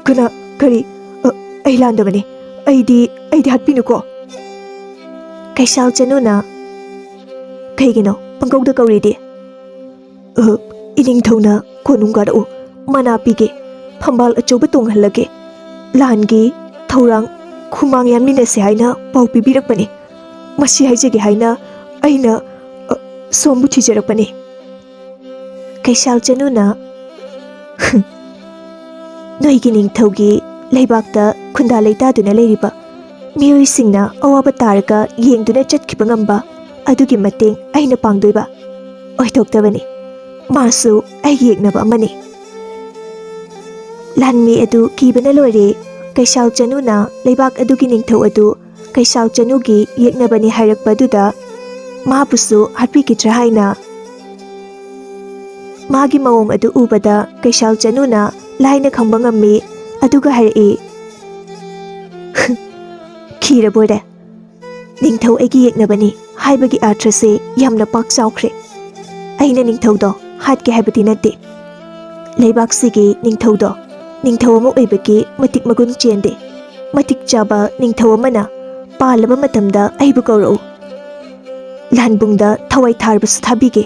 ꯀꯅꯥ, ꯀꯔꯤ? ꯑ, ꯑꯩ ꯂꯥꯟꯗꯕꯅꯤ꯫ ꯑꯩꯗꯤ, ꯑꯩꯗꯤ ꯍꯥꯠꯄꯤꯅꯨꯀꯣ꯫" ꯀꯩꯁꯥꯜ ꯆꯅꯨꯅ, "ꯀꯩꯒꯤꯅꯣ ꯄꯪꯀꯧꯗ ꯀꯧꯔꯤꯗꯤ?" "ꯑ, ꯏꯅꯤꯡꯊꯧꯅ ꯀꯣꯅꯨꯡ ꯀꯥꯔꯛꯎ, ꯃꯅꯥ ꯄꯤꯒꯦ, ꯐꯝꯕꯥꯜ ꯑꯆꯧꯕ ꯇꯣꯡꯍꯜꯂꯒꯦ, ꯂꯥꯟꯒꯤ ꯊꯧꯔꯥꯡ ꯈꯨꯃꯥꯡ ꯌꯥꯟꯃꯤꯟꯅꯁꯦ ꯍꯥꯏꯅ ꯄꯥꯎ ꯄꯤꯕꯤꯔꯛꯄꯅꯤ꯫ ꯃꯁꯤ ꯍꯥꯏꯖꯒꯦ ꯍꯥꯏꯅ ꯑꯩꯅ, ꯑ, ꯁꯣꯝꯕꯨ ꯊꯤꯖꯔꯛꯄꯅꯤ꯫" ꯀꯩꯁꯥꯜ ꯆꯅꯨꯅ, "ꯅꯣꯏꯒꯤ ꯅꯤꯡꯊꯧꯒꯤ ꯂꯩꯕꯥꯛꯇ ꯈꯨꯟꯗꯥ ꯂꯩꯇꯥꯗꯨꯅ ꯂꯩꯔꯤꯕ ꯃꯤꯑꯣꯏꯁꯤꯡꯅ ꯑꯋꯥꯕ ꯇꯥꯔꯒ ꯌꯦꯡꯗꯨꯅ ꯆꯠꯈꯤꯕ ꯉꯝꯕ ꯑꯗꯨꯒꯤ ꯃꯇꯦꯡ ꯑꯩꯅ ꯄꯥꯡꯗꯣꯏꯕ? ꯑꯣꯏꯊꯣꯛꯇꯕꯅꯤ꯫ ꯃꯥꯁꯨ ꯑꯩꯒꯤ ꯌꯦꯛꯅꯕ ꯑꯃꯅꯤ꯫" ꯂꯥꯟꯃꯤ ꯑꯗꯨ ꯀꯤꯕꯅ ꯂꯣꯏꯔꯦ꯫ ꯀꯩꯁꯥꯜ ꯆꯅꯨꯅ ꯂꯩꯕꯥꯛ ꯑꯗꯨꯒꯤ ꯅꯤꯡꯊꯧ ꯑꯗꯨ ꯀꯩꯁꯥꯜ ꯆꯅꯨꯒꯤ ꯌꯦꯛꯅꯕꯅꯤ ꯍꯥꯏꯔꯛꯄ ꯑꯗꯨꯗ ꯃꯥꯕꯨꯁꯨ ꯍꯥꯠꯄꯤꯈꯤꯗ꯭ꯔꯥ ꯍꯥꯏꯅ꯫ ꯃꯥꯒꯤ ꯃꯑꯣꯡ ꯑꯗꯨ ꯎꯕꯗ ꯀꯩꯁꯥꯜ ꯆꯅꯨꯅ ꯂꯥꯏꯅ ꯈꯪꯕ ꯉꯝꯃꯤ, ꯑꯗꯨꯒ ꯍꯥꯏꯔꯛꯏ, "ꯈꯤꯔꯕꯣꯏꯔꯦ꯫ ꯅꯤꯡꯊꯧ ꯑꯩꯒꯤ ꯌꯦꯛꯅꯕꯅꯤ ꯍꯥꯏꯕꯒꯤ ꯑꯥꯔꯊꯁꯦ ꯌꯥꯝꯅ ꯄꯥꯛ ꯆꯥꯎꯈ꯭ꯔꯦ꯫ ꯑꯩꯅ ꯅꯤꯡꯊꯧꯗꯣ ꯍꯥꯠꯀꯦ ꯍꯥꯏꯕꯗꯤ ꯅꯠꯇꯦ꯫ ꯂꯩꯕꯥꯛꯁꯤꯒꯤ ꯅꯤꯡꯊꯧꯗꯣ ꯅꯤꯡꯊꯧ ꯑꯃ ꯑꯣꯏꯕꯒꯤ ꯃꯇꯤꯛ ꯃꯒꯨꯟ ꯆꯦꯟꯗꯦ꯫ ꯃꯇꯤꯛ ꯆꯥꯕ ꯅꯤꯡꯊꯧ ꯑꯃꯅ ꯄꯥꯜꯂꯕ ꯃꯇꯝꯗ ꯑꯩꯕꯨ ꯀꯧꯔꯛꯎ꯫" ꯂꯥꯟ ꯕꯨꯡꯗ ꯊꯋꯥꯏ ꯊꯥꯔꯕꯁꯨ ꯊꯥꯕꯤꯒꯦ꯫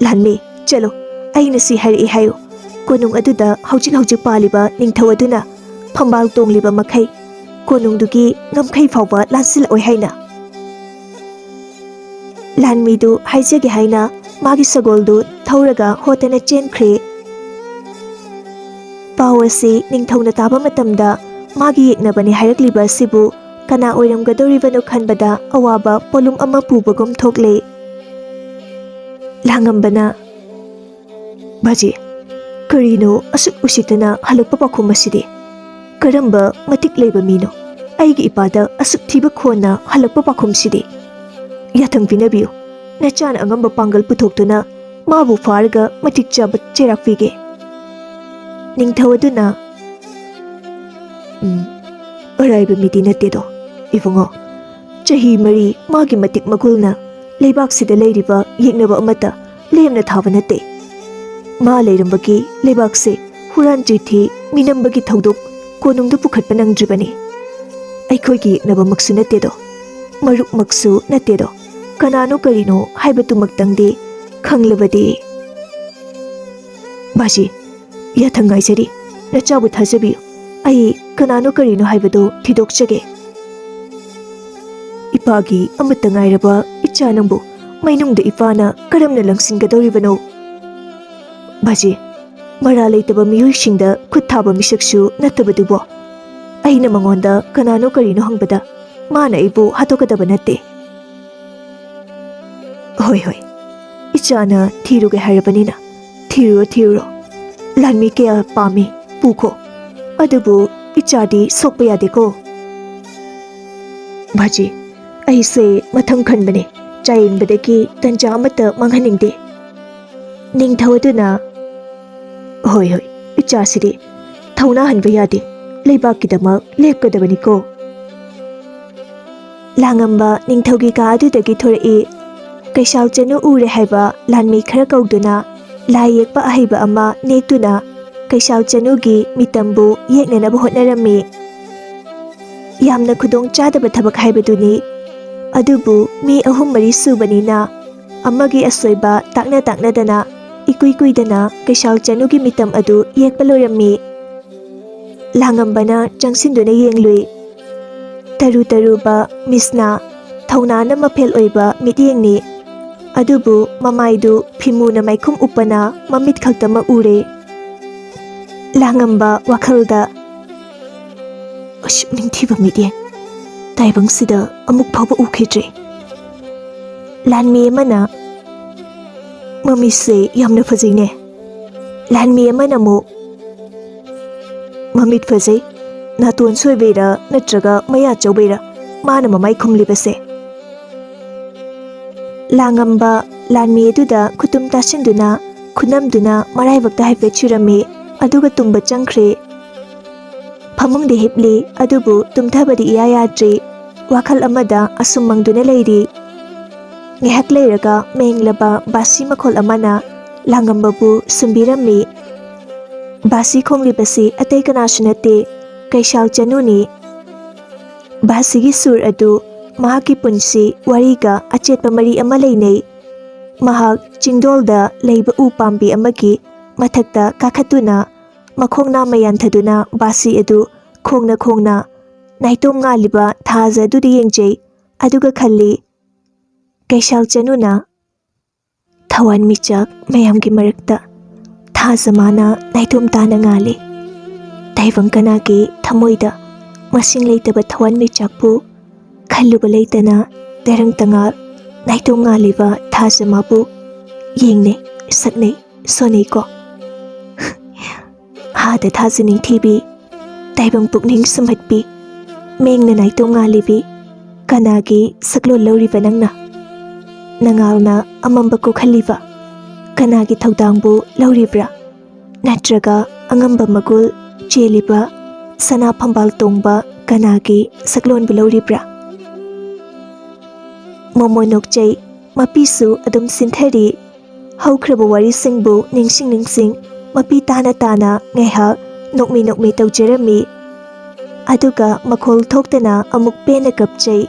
ꯂꯥꯟꯃꯤ, ꯆꯠꯂꯣ, ꯑꯩꯅ ꯁꯤ ꯍꯥꯏꯔꯛꯏ ꯍꯥꯏꯌꯨ꯫ ꯀꯣꯅꯨꯡ ꯑꯗꯨꯗ ꯍꯧꯖꯤꯛ ꯍꯧꯖꯤꯛ ꯄꯥꯜꯂꯤꯕ ꯅꯤꯡꯊꯧ ꯑꯗꯨꯅ ꯐꯝꯕꯥꯜ ꯇꯣꯡꯂꯤꯕ ꯃꯈꯩ ꯀꯣꯅꯨꯡꯗꯨꯒꯤ ꯉꯝꯈꯩ ꯐꯥꯎꯕ ꯂꯥꯟꯁꯤꯜꯂꯛꯑꯣꯏ ꯍꯥꯏꯅ꯫ ꯂꯥꯟꯃꯤꯗꯨ ꯍꯥꯏꯖꯒꯦ ꯍꯥꯏꯅ ꯃꯥꯒꯤ ꯁꯒꯣꯜꯗꯨ ꯊꯧꯔꯒ ꯍꯣꯠꯇꯅ ꯆꯦꯟꯈ꯭ꯔꯦ꯫ ꯄꯥꯎ ꯑꯁꯤ ꯅꯤꯡꯊꯧꯅ ꯇꯥꯕ ꯃꯇꯝꯗ ꯃꯥꯒꯤ ꯌꯦꯛꯅꯕꯅꯤ ꯍꯥꯏꯔꯛꯂꯤꯕ ꯑꯁꯤꯕꯨ ꯀꯅꯥ ꯑꯣꯏꯔꯝꯒꯗꯧꯔꯤꯕꯅꯣ ꯈꯟꯕꯗ ꯑꯋꯥꯕ ꯄꯣꯠꯂꯨꯝ ꯑꯃ ꯄꯨꯕꯒꯨꯝ ꯊꯣꯛꯂꯦ꯫ ꯂꯥꯡꯉꯝꯕꯅ, "ꯕꯥꯖꯤ, ꯀꯔꯤꯅꯣ ꯑꯁꯨꯛ ꯎꯁꯤꯠꯇꯅ ꯍꯜꯂꯛꯄ ꯄꯥꯎꯈꯨꯝ ꯑꯁꯤꯗꯤ? ꯀꯔꯝꯕ ꯃꯇꯤꯛ ꯂꯩꯕ ꯃꯤꯅꯣ ꯑꯩꯒꯤ ꯏꯄꯥꯗ ꯑꯁꯨꯛ ꯊꯤꯕ ꯈꯣꯟꯅ ꯍꯜꯂꯛꯄ ꯄꯥꯎꯈꯨꯝꯁꯤꯗꯤ? ꯌꯥꯊꯪ ꯄꯤꯅꯕꯤꯌꯨ, ꯅꯆꯥꯅ ꯑꯉꯝꯕ ꯄꯥꯡꯒꯜ ꯄꯨꯊꯣꯛꯇꯨꯅ ꯃꯥꯕꯨ ꯐꯥꯔꯒ ꯃꯇꯤꯛ ꯆꯥꯕ ꯆꯩꯔꯥꯛ ꯄꯤꯒꯦ꯫" ꯅꯤꯡꯊꯧ ꯑꯗꯨꯅ, "ꯎꯝ, ꯑꯔꯥꯏꯕ ꯃꯤꯗꯤ ꯅꯠꯇꯦꯗꯣ, ꯏꯕꯨꯡꯉꯣ꯫ ꯆꯍꯤ ꯃꯔꯤ ꯃꯥꯒꯤ ꯃꯇꯤꯛ ꯃꯒꯨꯜꯅ ꯂꯩꯕꯥꯛꯁꯤꯗ ꯂꯩꯔꯤꯕ ꯌꯦꯛꯅꯕ ꯑꯃꯠꯇ ꯂꯦꯝꯅ ꯊꯥꯕ ꯅꯠꯇꯦ꯫ ꯃꯥ ꯂꯩꯔꯝꯕꯒꯤ ꯂꯩꯕꯥꯛꯁꯦ ꯍꯨꯔꯥꯟ ꯆꯤꯊꯤ ꯃꯤꯅꯝꯕꯒꯤ ꯊꯧꯗꯣꯛ ꯀꯣꯅꯨꯡꯗ ꯄꯨꯈꯠꯄ ꯅꯪꯗ꯭ꯔꯤꯕꯅꯤ꯫ ꯑꯩꯈꯣꯏꯒꯤ ꯌꯦꯛꯅꯕꯃꯛꯁꯨ ꯅꯠꯇꯦꯗꯣ, ꯃꯔꯨꯞꯃꯛꯁꯨ ꯅꯠꯇꯦꯗꯣ, ꯀꯅꯥꯅꯣ ꯀꯔꯤꯅꯣ ꯍꯥꯏꯕꯗꯨꯃꯛꯇꯪꯗꯤ ꯈꯪꯂꯕꯗꯤ꯫" "ꯕꯥꯖꯤ, ꯌꯥꯊꯪ ꯉꯥꯏꯖꯔꯤ, ꯅꯆꯥꯕꯨ ꯊꯥꯖꯕꯤꯌꯨ꯫ ꯑꯩ ꯀꯅꯥꯅꯣ ꯀꯔꯤꯅꯣ ꯍꯥꯏꯕꯗꯨ ꯊꯤꯗꯣꯛꯆꯒꯦ꯫" "ꯏꯄꯥꯒꯤ ꯑꯃꯠꯇ ꯉꯥꯏꯔꯕ ꯏꯆꯥ ꯅꯪꯕꯨ ꯃꯩꯅꯨꯡꯗ ꯏꯄꯥꯅ ꯀꯔꯝꯅ ꯂꯪꯁꯤꯟꯒꯗꯧꯔꯤꯕꯅꯣ? ꯕꯥꯖꯤ, ꯃꯔꯥ ꯂꯩꯇꯕ ꯃꯤꯑꯣꯏꯁꯤꯡꯗ ꯈꯨꯠ ꯊꯥꯕ ꯃꯤꯁꯛꯁꯨ ꯅꯠꯇꯕꯗꯨꯕꯨ ꯑꯩꯅ ꯃꯉꯣꯟꯗ ꯀꯅꯥꯅꯣ ꯀꯔꯤꯅꯣ ꯍꯪꯕꯗ ꯃꯥꯅ ꯑꯩꯕꯨ ꯍꯥꯠꯇꯣꯛꯀꯗꯕ ꯅꯠꯇꯦ꯫" "ꯍꯣꯏ, ꯍꯣꯏ, ꯏꯆꯥꯅ ꯊꯤꯔꯨꯒꯦ ꯍꯥꯏꯔꯕꯅꯤꯅ ꯊꯤꯔꯨꯔꯣ, ꯊꯤꯔꯨꯔꯣ꯫ ꯂꯥꯟꯃꯤ ꯀꯌꯥ ꯄꯥꯝꯃꯤ, ꯄꯨꯈꯣ꯫ ꯑꯗꯨꯕꯨ ꯏꯆꯥꯗꯤ ꯁꯣꯛꯄ ꯌꯥꯗꯦꯀꯣ꯫" "ꯕꯥꯖꯤ, ꯑꯩꯁꯦ ꯃꯊꯪ ꯈꯟꯕꯅꯦ, ꯆꯥꯌꯦꯡꯕꯗꯒꯤ ꯇꯟꯖꯥ ꯑꯃꯠꯇ ꯃꯥꯡꯍꯟꯅꯤꯡꯗꯦ꯫" ꯅꯤꯡꯊꯧ ꯑꯗꯨꯅ, "ꯍꯣꯏ, ꯍꯣꯏ, ꯏꯆꯥꯁꯤꯗꯤ ꯊꯧꯅꯥ ꯍꯟꯕ ꯌꯥꯗꯦ, ꯂꯩꯕꯥꯛꯀꯤꯗꯃꯛ ꯂꯦꯞꯀꯗꯕꯅꯤꯀꯣ꯫" ꯂꯥꯡꯉꯝꯕ ꯅꯤꯡꯊꯧꯒꯤ ꯀꯥ ꯑꯗꯨꯗꯒꯤ ꯊꯣꯔꯛꯏ꯫ ꯀꯩꯁꯥꯜ ꯆꯅꯨ ꯎꯔꯦ ꯍꯥꯏꯕ ꯂꯥꯟꯃꯤ ꯈꯔ ꯀꯧꯗꯨꯅ ꯂꯥꯏ ꯌꯦꯛꯄ ꯑꯍꯩꯕ ꯑꯃ ꯅꯦꯛꯇꯨꯅ ꯀꯩꯁꯥꯜ ꯆꯅꯨꯒꯤ ꯃꯤꯇꯝꯕꯨ ꯌꯦꯛꯅꯅꯕ ꯍꯣꯠꯅꯔꯝꯃꯤ꯫ ꯌꯥꯝꯅ ꯈꯨꯗꯣꯡ ꯆꯥꯗꯕ ꯊꯕꯛ ꯍꯥꯏꯕꯗꯨꯅꯤ꯫ ꯑꯗꯨꯕꯨ ꯃꯤ ꯑꯍꯨꯝ ꯃꯔꯤ ꯁꯨꯕꯅꯤꯅ ꯑꯃꯒꯤ ꯑꯁꯣꯏꯕ ꯇꯥꯛꯅ ꯇꯥꯛꯅꯗꯅ ꯏꯀꯨꯏ ꯀꯨꯏꯗꯅ ꯀꯩꯁꯥꯜ ꯆꯅꯨꯒꯤ ꯃꯤꯇꯝ ꯑꯗꯨ ꯌꯦꯛꯄ ꯂꯣꯏꯔꯝꯃꯤ꯫ ꯂꯥꯡꯉꯝꯕꯅ ꯆꯪꯁꯤꯟꯗꯨꯅ ꯌꯦꯡꯂꯨꯏ꯫ ꯇꯔꯨ ꯇꯔꯨꯕ ꯃꯤꯁꯅꯥ, ꯊꯧꯅꯥꯅ ꯃꯐꯦꯜ ꯑꯣꯏꯕ ꯃꯤꯠꯌꯦꯡꯅꯤ꯫ ꯑꯗꯨꯕꯨ ꯃꯃꯥꯏꯗꯨ ꯐꯤꯃꯨꯅ ꯃꯥꯏꯈꯨꯝ ꯎꯞꯄꯅ ꯃꯃꯤꯠ ꯈꯛꯇꯃꯛ ꯎꯔꯦ꯫ ꯂꯥꯡꯉꯝꯕ ꯋꯥꯈꯜꯗ, "ꯑꯁꯨꯛ ꯅꯤꯡꯊꯤꯕ ꯃꯤꯠꯌꯦꯡ ꯇꯥꯏꯕꯪꯁꯤꯗ ꯑꯃꯨꯛ ꯐꯥꯎꯕ ꯎꯈꯤꯗ꯭ꯔꯤ"꯫ ꯂꯥꯟꯃꯤ ꯑꯃꯅ, "ꯃꯃꯤꯠꯁꯦ ꯌꯥꯝꯅ ꯐꯖꯩꯅꯦ"꯫ ꯂꯥꯟꯃꯤ ꯑꯃꯅ ꯑꯃꯨꯛ, "ꯃꯃꯤꯠ ꯐꯖꯩ, ꯅꯥꯇꯣꯟ ꯁꯣꯏꯕꯩꯔꯥ ꯅꯠꯇ꯭ꯔꯒ ꯃꯌꯥ ꯆꯧꯕꯩꯔꯥ ꯃꯥꯅ ꯃꯃꯥꯏ ꯈꯨꯝꯂꯤꯕꯁꯦ"꯫ ꯂꯥꯡꯉꯝꯕ ꯂꯥꯟꯃꯤ ꯑꯗꯨꯗ ꯈꯨꯇꯨꯝ ꯇꯥꯁꯤꯟꯗꯨꯅ, ꯈꯨꯅꯝꯗꯨꯅ ꯃꯔꯥꯏꯕꯛꯇ ꯍꯥꯏꯐꯦꯠ ꯁꯤꯔꯝꯃꯤ, ꯑꯗꯨꯒ ꯇꯨꯝꯕ ꯆꯪꯈ꯭ꯔꯦ꯫ ꯐꯃꯨꯡꯗ ꯍꯤꯞꯂꯤ, ꯑꯗꯨꯕꯨ ꯇꯨꯝꯊꯕꯗꯤ ꯏꯌꯥ ꯌꯥꯗ꯭ꯔꯤ꯫ ꯋꯥꯈꯜ ꯑꯃꯗ ꯑꯁꯨꯝ ꯃꯪꯗꯨꯅ ꯂꯩꯔꯤ꯫ ꯉꯥꯏꯍꯥꯛ ꯂꯩꯔꯒ ꯃꯦꯡꯂꯕ ꯕꯥꯁꯤ ꯃꯈꯣꯜ ꯑꯃꯅ ꯂꯥꯡꯉꯝꯕꯕꯨ ꯁꯨꯝꯕꯤꯔꯝꯃꯤ꯫ ꯕꯥꯁꯤ ꯈꯣꯡꯂꯤꯕꯁꯤ ꯑꯇꯩ ꯀꯅꯥꯁꯨ ꯅꯠꯇꯦ, ꯀꯩꯁꯥꯜ ꯆꯅꯨꯅꯤ꯫ ꯕꯥꯁꯤꯒꯤ ꯁꯨꯔ ꯑꯗꯨ ꯃꯍꯥꯛꯀꯤ ꯄꯨꯟꯁꯤ ꯋꯥꯔꯤꯒ ꯑꯆꯦꯠꯄ ꯃꯔꯤ ꯑꯃ ꯂꯩꯅꯩ꯫ ꯃꯍꯥꯛ ꯆꯤꯡꯗꯣꯜꯗ ꯂꯩꯕ ꯎ ꯄꯥꯝꯕꯤ ꯑꯃꯒꯤ ꯃꯊꯛꯇ ꯀꯥꯈꯠꯇꯨꯅ, ꯃꯈꯣꯡ ꯅꯥꯝꯃ ꯌꯥꯟꯊꯗꯨꯅ ꯕꯥꯁꯤ ꯑꯗꯨ ꯈꯣꯡꯅ ꯈꯣꯡꯅ ꯅꯥꯏꯇꯣꯝ ꯉꯥꯜꯂꯤꯕ ꯊꯥꯖ ꯑꯗꯨꯗ ꯌꯦꯡꯖꯩ꯫ ꯑꯗꯨꯒ ꯈꯜꯂꯤ, ꯀꯩꯁꯥꯜ ꯆꯅꯨꯅ ꯊꯋꯥꯟꯃꯤꯆꯥꯛ ꯃꯌꯥꯝꯒꯤ ꯃꯔꯛꯇ ꯊꯥꯖ ꯃꯥꯅ ꯅꯥꯏꯇꯣꯝ ꯇꯥꯅ ꯉꯥꯜꯂꯤ꯫ ꯇꯥꯏꯕꯪ ꯀꯅꯥꯒꯤ ꯊꯃꯣꯏꯗ ꯃꯁꯤꯡ ꯂꯩꯇꯕ ꯊꯋꯥꯟꯃꯤꯆꯥꯛꯄꯨ ꯈꯜꯂꯨꯕ ꯂꯩꯇꯅ ꯇꯔꯪ ꯇꯉꯥꯜ ꯅꯥꯏꯇꯣꯝ ꯉꯥꯜꯂꯤꯕ ꯊꯥꯖ ꯃꯥꯕꯨ ꯌꯦꯡꯅꯩ, ꯁꯛꯅꯩ, ꯁꯣꯟꯅꯩꯀꯣ꯫ ꯍꯥꯗ ꯊꯥꯖ ꯅꯤꯡꯊꯤꯕꯤ, ꯇꯥꯏꯕꯪ ꯄꯨꯛꯅꯤꯡ ꯁꯨꯝꯍꯠꯄꯤ, ꯃꯦꯡꯅ ꯅꯥꯏꯇꯣꯝ ꯉꯥꯜꯂꯤꯕꯤ, ꯀꯅꯥꯒꯤ ꯁꯛꯂꯣꯟ ꯂꯧꯔꯤꯕ ꯅꯪꯅ? ꯅꯉꯥꯜꯅ ꯑꯃꯝꯕ ꯀꯣꯛꯍꯜꯂꯤꯕ ꯀꯅꯥꯒꯤ ꯊꯧꯗꯥꯡꯕꯨ ꯂꯧꯔꯤꯕ꯭ꯔꯥ? ꯅꯠꯇ꯭ꯔꯒ ꯑꯉꯝꯕ ꯃꯒꯨꯜ ꯆꯦꯜꯂꯤꯕ ꯁꯅꯥ ꯐꯝꯕꯥꯜ ꯇꯣꯡꯕ ꯀꯅꯥꯒꯤ ꯁꯛꯂꯣꯟꯕꯨ ꯂꯧꯔꯤꯕ꯭ꯔꯥ? ꯃꯣꯃꯣ ꯅꯣꯛꯆꯩ, ꯃꯄꯤꯁꯨ ꯑꯗꯨꯝ ꯁꯤꯟꯊꯔꯤ꯫ ꯍꯧꯈ꯭ꯔꯕ ꯋꯥꯔꯤꯁꯤꯡꯕꯨ ꯅꯤꯡꯁꯤꯡ ꯅꯤꯡꯁꯤꯡ ꯃꯄꯤ ꯇꯥꯅ ꯇꯥꯅ ꯉꯥꯏꯍꯥꯛ ꯅꯣꯛꯃꯤ ꯅꯣꯛꯃꯤ ꯇꯧꯖꯔꯝꯃꯤ꯫ ꯑꯗꯨꯒ ꯃꯈꯣꯜ ꯊꯣꯛꯇꯅ ꯑꯃꯨꯛ ꯄꯦꯟꯅ ꯀꯞꯆꯩ꯫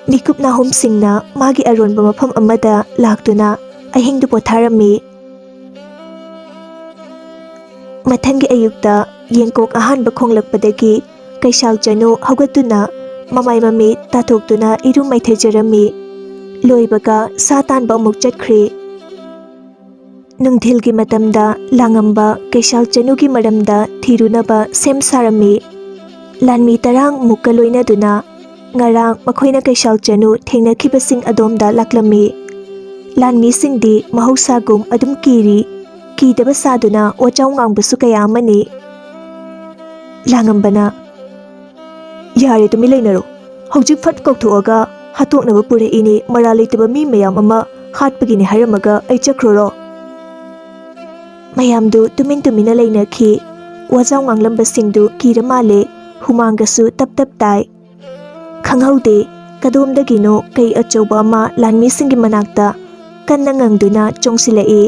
ꯃꯤꯀꯨꯞ ꯅꯥꯍꯨꯝꯁꯤꯡꯅ ꯃꯥꯒꯤ ꯑꯔꯣꯟꯕ ꯃꯐꯝ ꯑꯃꯗ ꯂꯥꯛꯇꯨꯅ ꯑꯍꯤꯡꯗꯨ ꯄꯣꯊꯥꯔꯝꯃꯤ꯫ ꯃꯊꯪꯒꯤ ꯑꯌꯨꯛꯇ ꯌꯦꯡꯀꯣꯛ ꯑꯍꯥꯟꯕ ꯈꯣꯡꯂꯛꯄꯗꯒꯤ ꯀꯩꯁꯥꯜ ꯆꯅꯨ ꯍꯧꯒꯠꯇꯨꯅ ꯃꯃꯥꯏ ꯃꯃꯤꯠ ꯇꯥꯊꯣꯛꯇꯨꯅ ꯏꯔꯨ ꯃꯥꯏꯊꯖꯔꯝꯃꯤ꯫ ꯂꯣꯏꯕꯒ ꯁꯥ ꯇꯥꯟꯕ ꯑꯃꯨꯛ ꯆꯠꯈ꯭ꯔꯤ꯫ ꯅꯨꯡꯊꯤꯜꯒꯤ ꯃꯇꯝꯗ ꯂꯥꯡꯉꯝꯕ ꯀꯩꯁꯥꯜ ꯆꯅꯨꯒꯤ ꯃꯔꯝꯗ ꯊꯤꯔꯨꯅꯕ ꯁꯦꯝ ꯁꯥꯔꯝꯃꯤ꯫ ꯂꯥꯟꯃꯤ ꯇꯔꯥꯃꯨꯛꯀ ꯂꯣꯏꯅꯗꯨꯅ ꯉꯔꯥꯡ ꯃꯈꯣꯏꯅ ꯀꯩꯁꯥꯜ ꯆꯅꯨ ꯊꯦꯡꯅꯈꯤꯕꯁꯤꯡ ꯑꯗꯣꯝꯗ ꯂꯥꯛꯂꯝꯃꯤ꯫ ꯂꯥꯟꯃꯤꯁꯤꯡꯗꯤ ꯃꯍꯧꯁꯥꯒꯨꯝ ꯑꯗꯨꯝ ꯀꯤꯔꯤ, ꯀꯤꯗꯕ ꯁꯥꯗꯨꯅ ꯋꯥꯖꯥꯎ ꯉꯥꯡꯕꯁꯨ ꯀꯌꯥ ꯑꯃꯅꯤ꯫ ꯂꯥꯡꯉꯝꯕꯅ, "ꯌꯥꯔꯦ, ꯇꯨꯃꯤꯟ ꯂꯩꯅꯔꯣ꯫ ꯍꯧꯖꯤꯛ ꯐꯠ ꯀꯧꯊꯣꯛꯑꯒ ꯍꯥꯠꯇꯣꯛꯅꯕ ꯄꯨꯔꯛꯏꯅꯤ, ꯃꯔꯥꯜ ꯂꯩꯇꯕ ꯃꯤ ꯃꯌꯥꯝ ꯑꯃ ꯍꯥꯠꯄꯒꯤꯅꯤ ꯍꯥꯏꯔꯝꯃꯒ ꯑꯩ ꯆꯠꯈ꯭ꯔꯣꯔꯣ?" ꯃꯌꯥꯝꯗꯨ ꯇꯨꯃꯤꯟ ꯇꯨꯃꯤꯟꯅ ꯂꯩꯅꯈꯤ꯫ ꯋꯥꯖꯥꯎ ꯉꯥꯡꯂꯝꯕꯁꯤꯡꯗꯨ ꯀꯤꯔ ꯃꯥꯜꯂꯦ, ꯍꯨꯃꯥꯡꯒꯁꯨ ꯇꯞ ꯇꯞ ꯇꯥꯏ꯫ ꯈꯪꯍꯧꯗꯦ, ꯀꯗꯣꯝꯗꯒꯤꯅꯣ ꯀꯩ ꯑꯆꯧꯕ ꯑꯃ ꯂꯥꯟꯃꯤꯁꯤꯡꯒꯤ ꯃꯅꯥꯛꯇ ꯀꯟꯅ ꯉꯪꯗꯨꯅ ꯆꯣꯡꯁꯤꯜꯂꯛꯏ꯫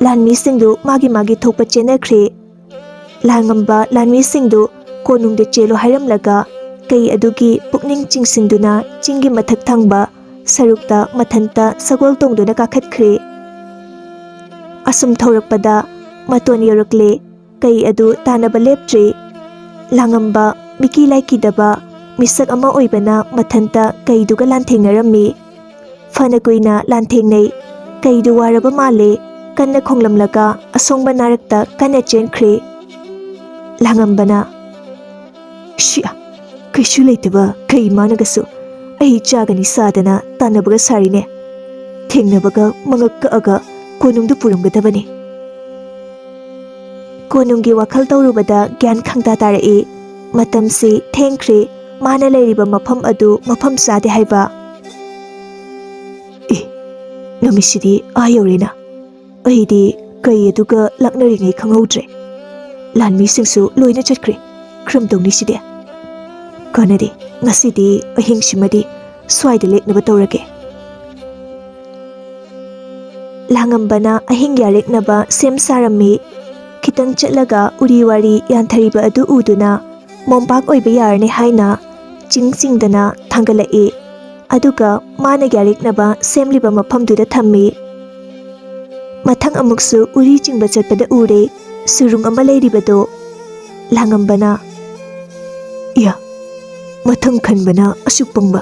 ꯂꯥꯟꯃꯤꯁꯤꯡꯗꯨ ꯃꯥꯒꯤ ꯃꯥꯒꯤ ꯊꯣꯛꯄ ꯆꯦꯟꯅꯈ꯭ꯔꯦ꯫ ꯂꯥꯡꯉꯝꯕ ꯂꯥꯟꯃꯤꯁꯤꯡꯗꯨ ꯀꯣꯅꯨꯡꯗ ꯆꯦꯜꯂꯨ ꯍꯥꯏꯔꯝꯂꯒ ꯀꯩ ꯑꯗꯨꯒꯤ ꯄꯨꯛꯅꯤꯡ ꯆꯤꯡꯁꯤꯟꯗꯨꯅ ꯆꯤꯡꯒꯤ ꯃꯊꯛ ꯊꯪꯕ ꯁꯔꯨꯛꯇ ꯃꯊꯟꯇ ꯁꯒꯣꯜ ꯇꯣꯡꯗꯨꯅ ꯀꯥꯈꯠꯈ꯭ꯔꯦ꯫ ꯑꯁꯨꯝ ꯊꯧꯔꯛꯄꯗ ꯃꯇꯣꯟ ꯌꯧꯔꯛꯂꯦ꯫ ꯀꯩ ꯑꯗꯨ ꯇꯥꯟꯅꯕ ꯂꯦꯞꯇ꯭ꯔꯦ꯫ ꯂꯥꯡꯉꯝꯕ, ꯃꯤꯀꯤ ꯂꯥꯏꯀꯤꯗꯕ ꯃꯤꯁꯛ ꯑꯃ ꯑꯣꯏꯕꯅ ꯃꯊꯟꯇ ꯀꯩꯗꯨꯒ ꯂꯥꯟꯊꯦꯡꯅꯔꯝꯃꯤ꯫ ꯐꯅ ꯀꯨꯏꯅ ꯂꯥꯟꯊꯦꯡꯅꯩ꯫ ꯀꯩꯗꯨ ꯋꯥꯔꯕ ꯃꯥꯜꯂꯦ꯫ ꯀꯟꯅ ꯈꯣꯡꯂꯝꯂꯒ ꯑꯁꯣꯡꯕ ꯅꯥꯔꯛꯇ ꯀꯟꯅ ꯆꯦꯟꯈ꯭ꯔꯦ꯫ ꯂꯥꯡꯉꯝꯕꯅ, "ꯁꯤꯌꯥ, ꯀꯩꯁꯨ ꯂꯩꯇꯕ ꯀꯩ ꯃꯥꯅꯒꯁꯨ ꯑꯩ ꯆꯥꯒꯅꯤ ꯁꯥꯗꯅ ꯇꯥꯟꯅꯕꯒ ꯁꯥꯔꯤꯅꯦ꯫ ꯊꯦꯡꯅꯕꯒ ꯃꯉꯛ ꯀꯛꯑꯒ ꯀꯣꯅꯨꯡꯗ ꯄꯨꯔꯝꯒꯗꯕꯅꯤ꯫" ꯀꯣꯅꯨꯡꯒꯤ ꯋꯥꯈꯜ ꯇꯧꯔꯨꯕꯗ ꯒ꯭ꯌꯥꯟ ꯈꯪꯇꯥ ꯇꯥꯔꯛꯏ꯫ ꯃꯇꯝꯁꯤ ꯊꯦꯡꯈ꯭ꯔꯦ꯫ ꯃꯥꯅ ꯂꯩꯔꯤꯕ ꯃꯐꯝ ꯑꯗꯨ ꯃꯐꯝ ꯆꯥꯗꯦ ꯍꯥꯏꯕ꯫ "ꯑꯦ, ꯅꯨꯃꯤꯠꯁꯤꯗꯤ ꯑꯥ ꯌꯧꯔꯦꯅ꯫ ꯑꯩꯗꯤ ꯀꯩ ꯑꯗꯨꯒ ꯂꯥꯛꯅꯔꯤꯉꯩ ꯈꯪꯍꯧꯗ꯭ꯔꯦ꯫ ꯂꯥꯟꯃꯤꯁꯤꯡꯁꯨ ꯂꯣꯏꯅ ꯆꯠꯈ꯭ꯔꯦ꯫ ꯀꯔꯝ ꯇꯧꯅꯤ ꯁꯤꯗꯤ? ꯀꯥꯟꯅꯗꯦ, ꯉꯁꯤꯗꯤ ꯑꯍꯤꯡꯁꯤꯃꯗꯤ ꯁ꯭ꯋꯥꯏꯗ ꯂꯦꯛꯅꯕ ꯇꯧꯔꯒꯦ꯫" ꯂꯥꯡꯉꯝꯕꯅ ꯑꯍꯤꯡ ꯌꯥꯔꯦꯛꯅꯕ ꯁꯦꯝ ꯁꯥꯔꯝꯃꯤ꯫ ꯈꯤꯇꯪ ꯆꯠꯂꯒ ꯎꯔꯤ ꯋꯥꯔꯤ ꯌꯥꯟꯊꯔꯤꯕ ꯑꯗꯨ ꯎꯗꯨꯅ ꯃꯣꯝꯄꯥꯛ ꯑꯣꯏꯕ ꯌꯥꯔꯅꯤ ꯍꯥꯏꯅ ꯆꯤꯡ ꯆꯤꯡꯗꯅ ꯊꯥꯡꯒꯠꯂꯛꯏ꯫ ꯑꯗꯨꯒ ꯃꯥꯅ ꯌꯥꯔꯦꯛꯅꯕ ꯁꯦꯝꯂꯤꯕ ꯃꯐꯝꯗꯨꯗ ꯊꯝꯃꯤ꯫ ꯃꯊꯪ ꯑꯃꯨꯛꯁꯨ ꯎꯔꯤ ꯆꯤꯡꯕ ꯆꯠꯄꯗ ꯎꯔꯦ, ꯁꯨꯔꯨꯡ ꯑꯃ ꯂꯩꯔꯤꯕꯗꯣ꯫ ꯂꯥꯡꯉꯝꯕꯅ, "ꯏꯌꯥ, ꯃꯊꯪ ꯈꯟꯕꯅ ꯑꯁꯨꯛ ꯄꯪꯕ꯫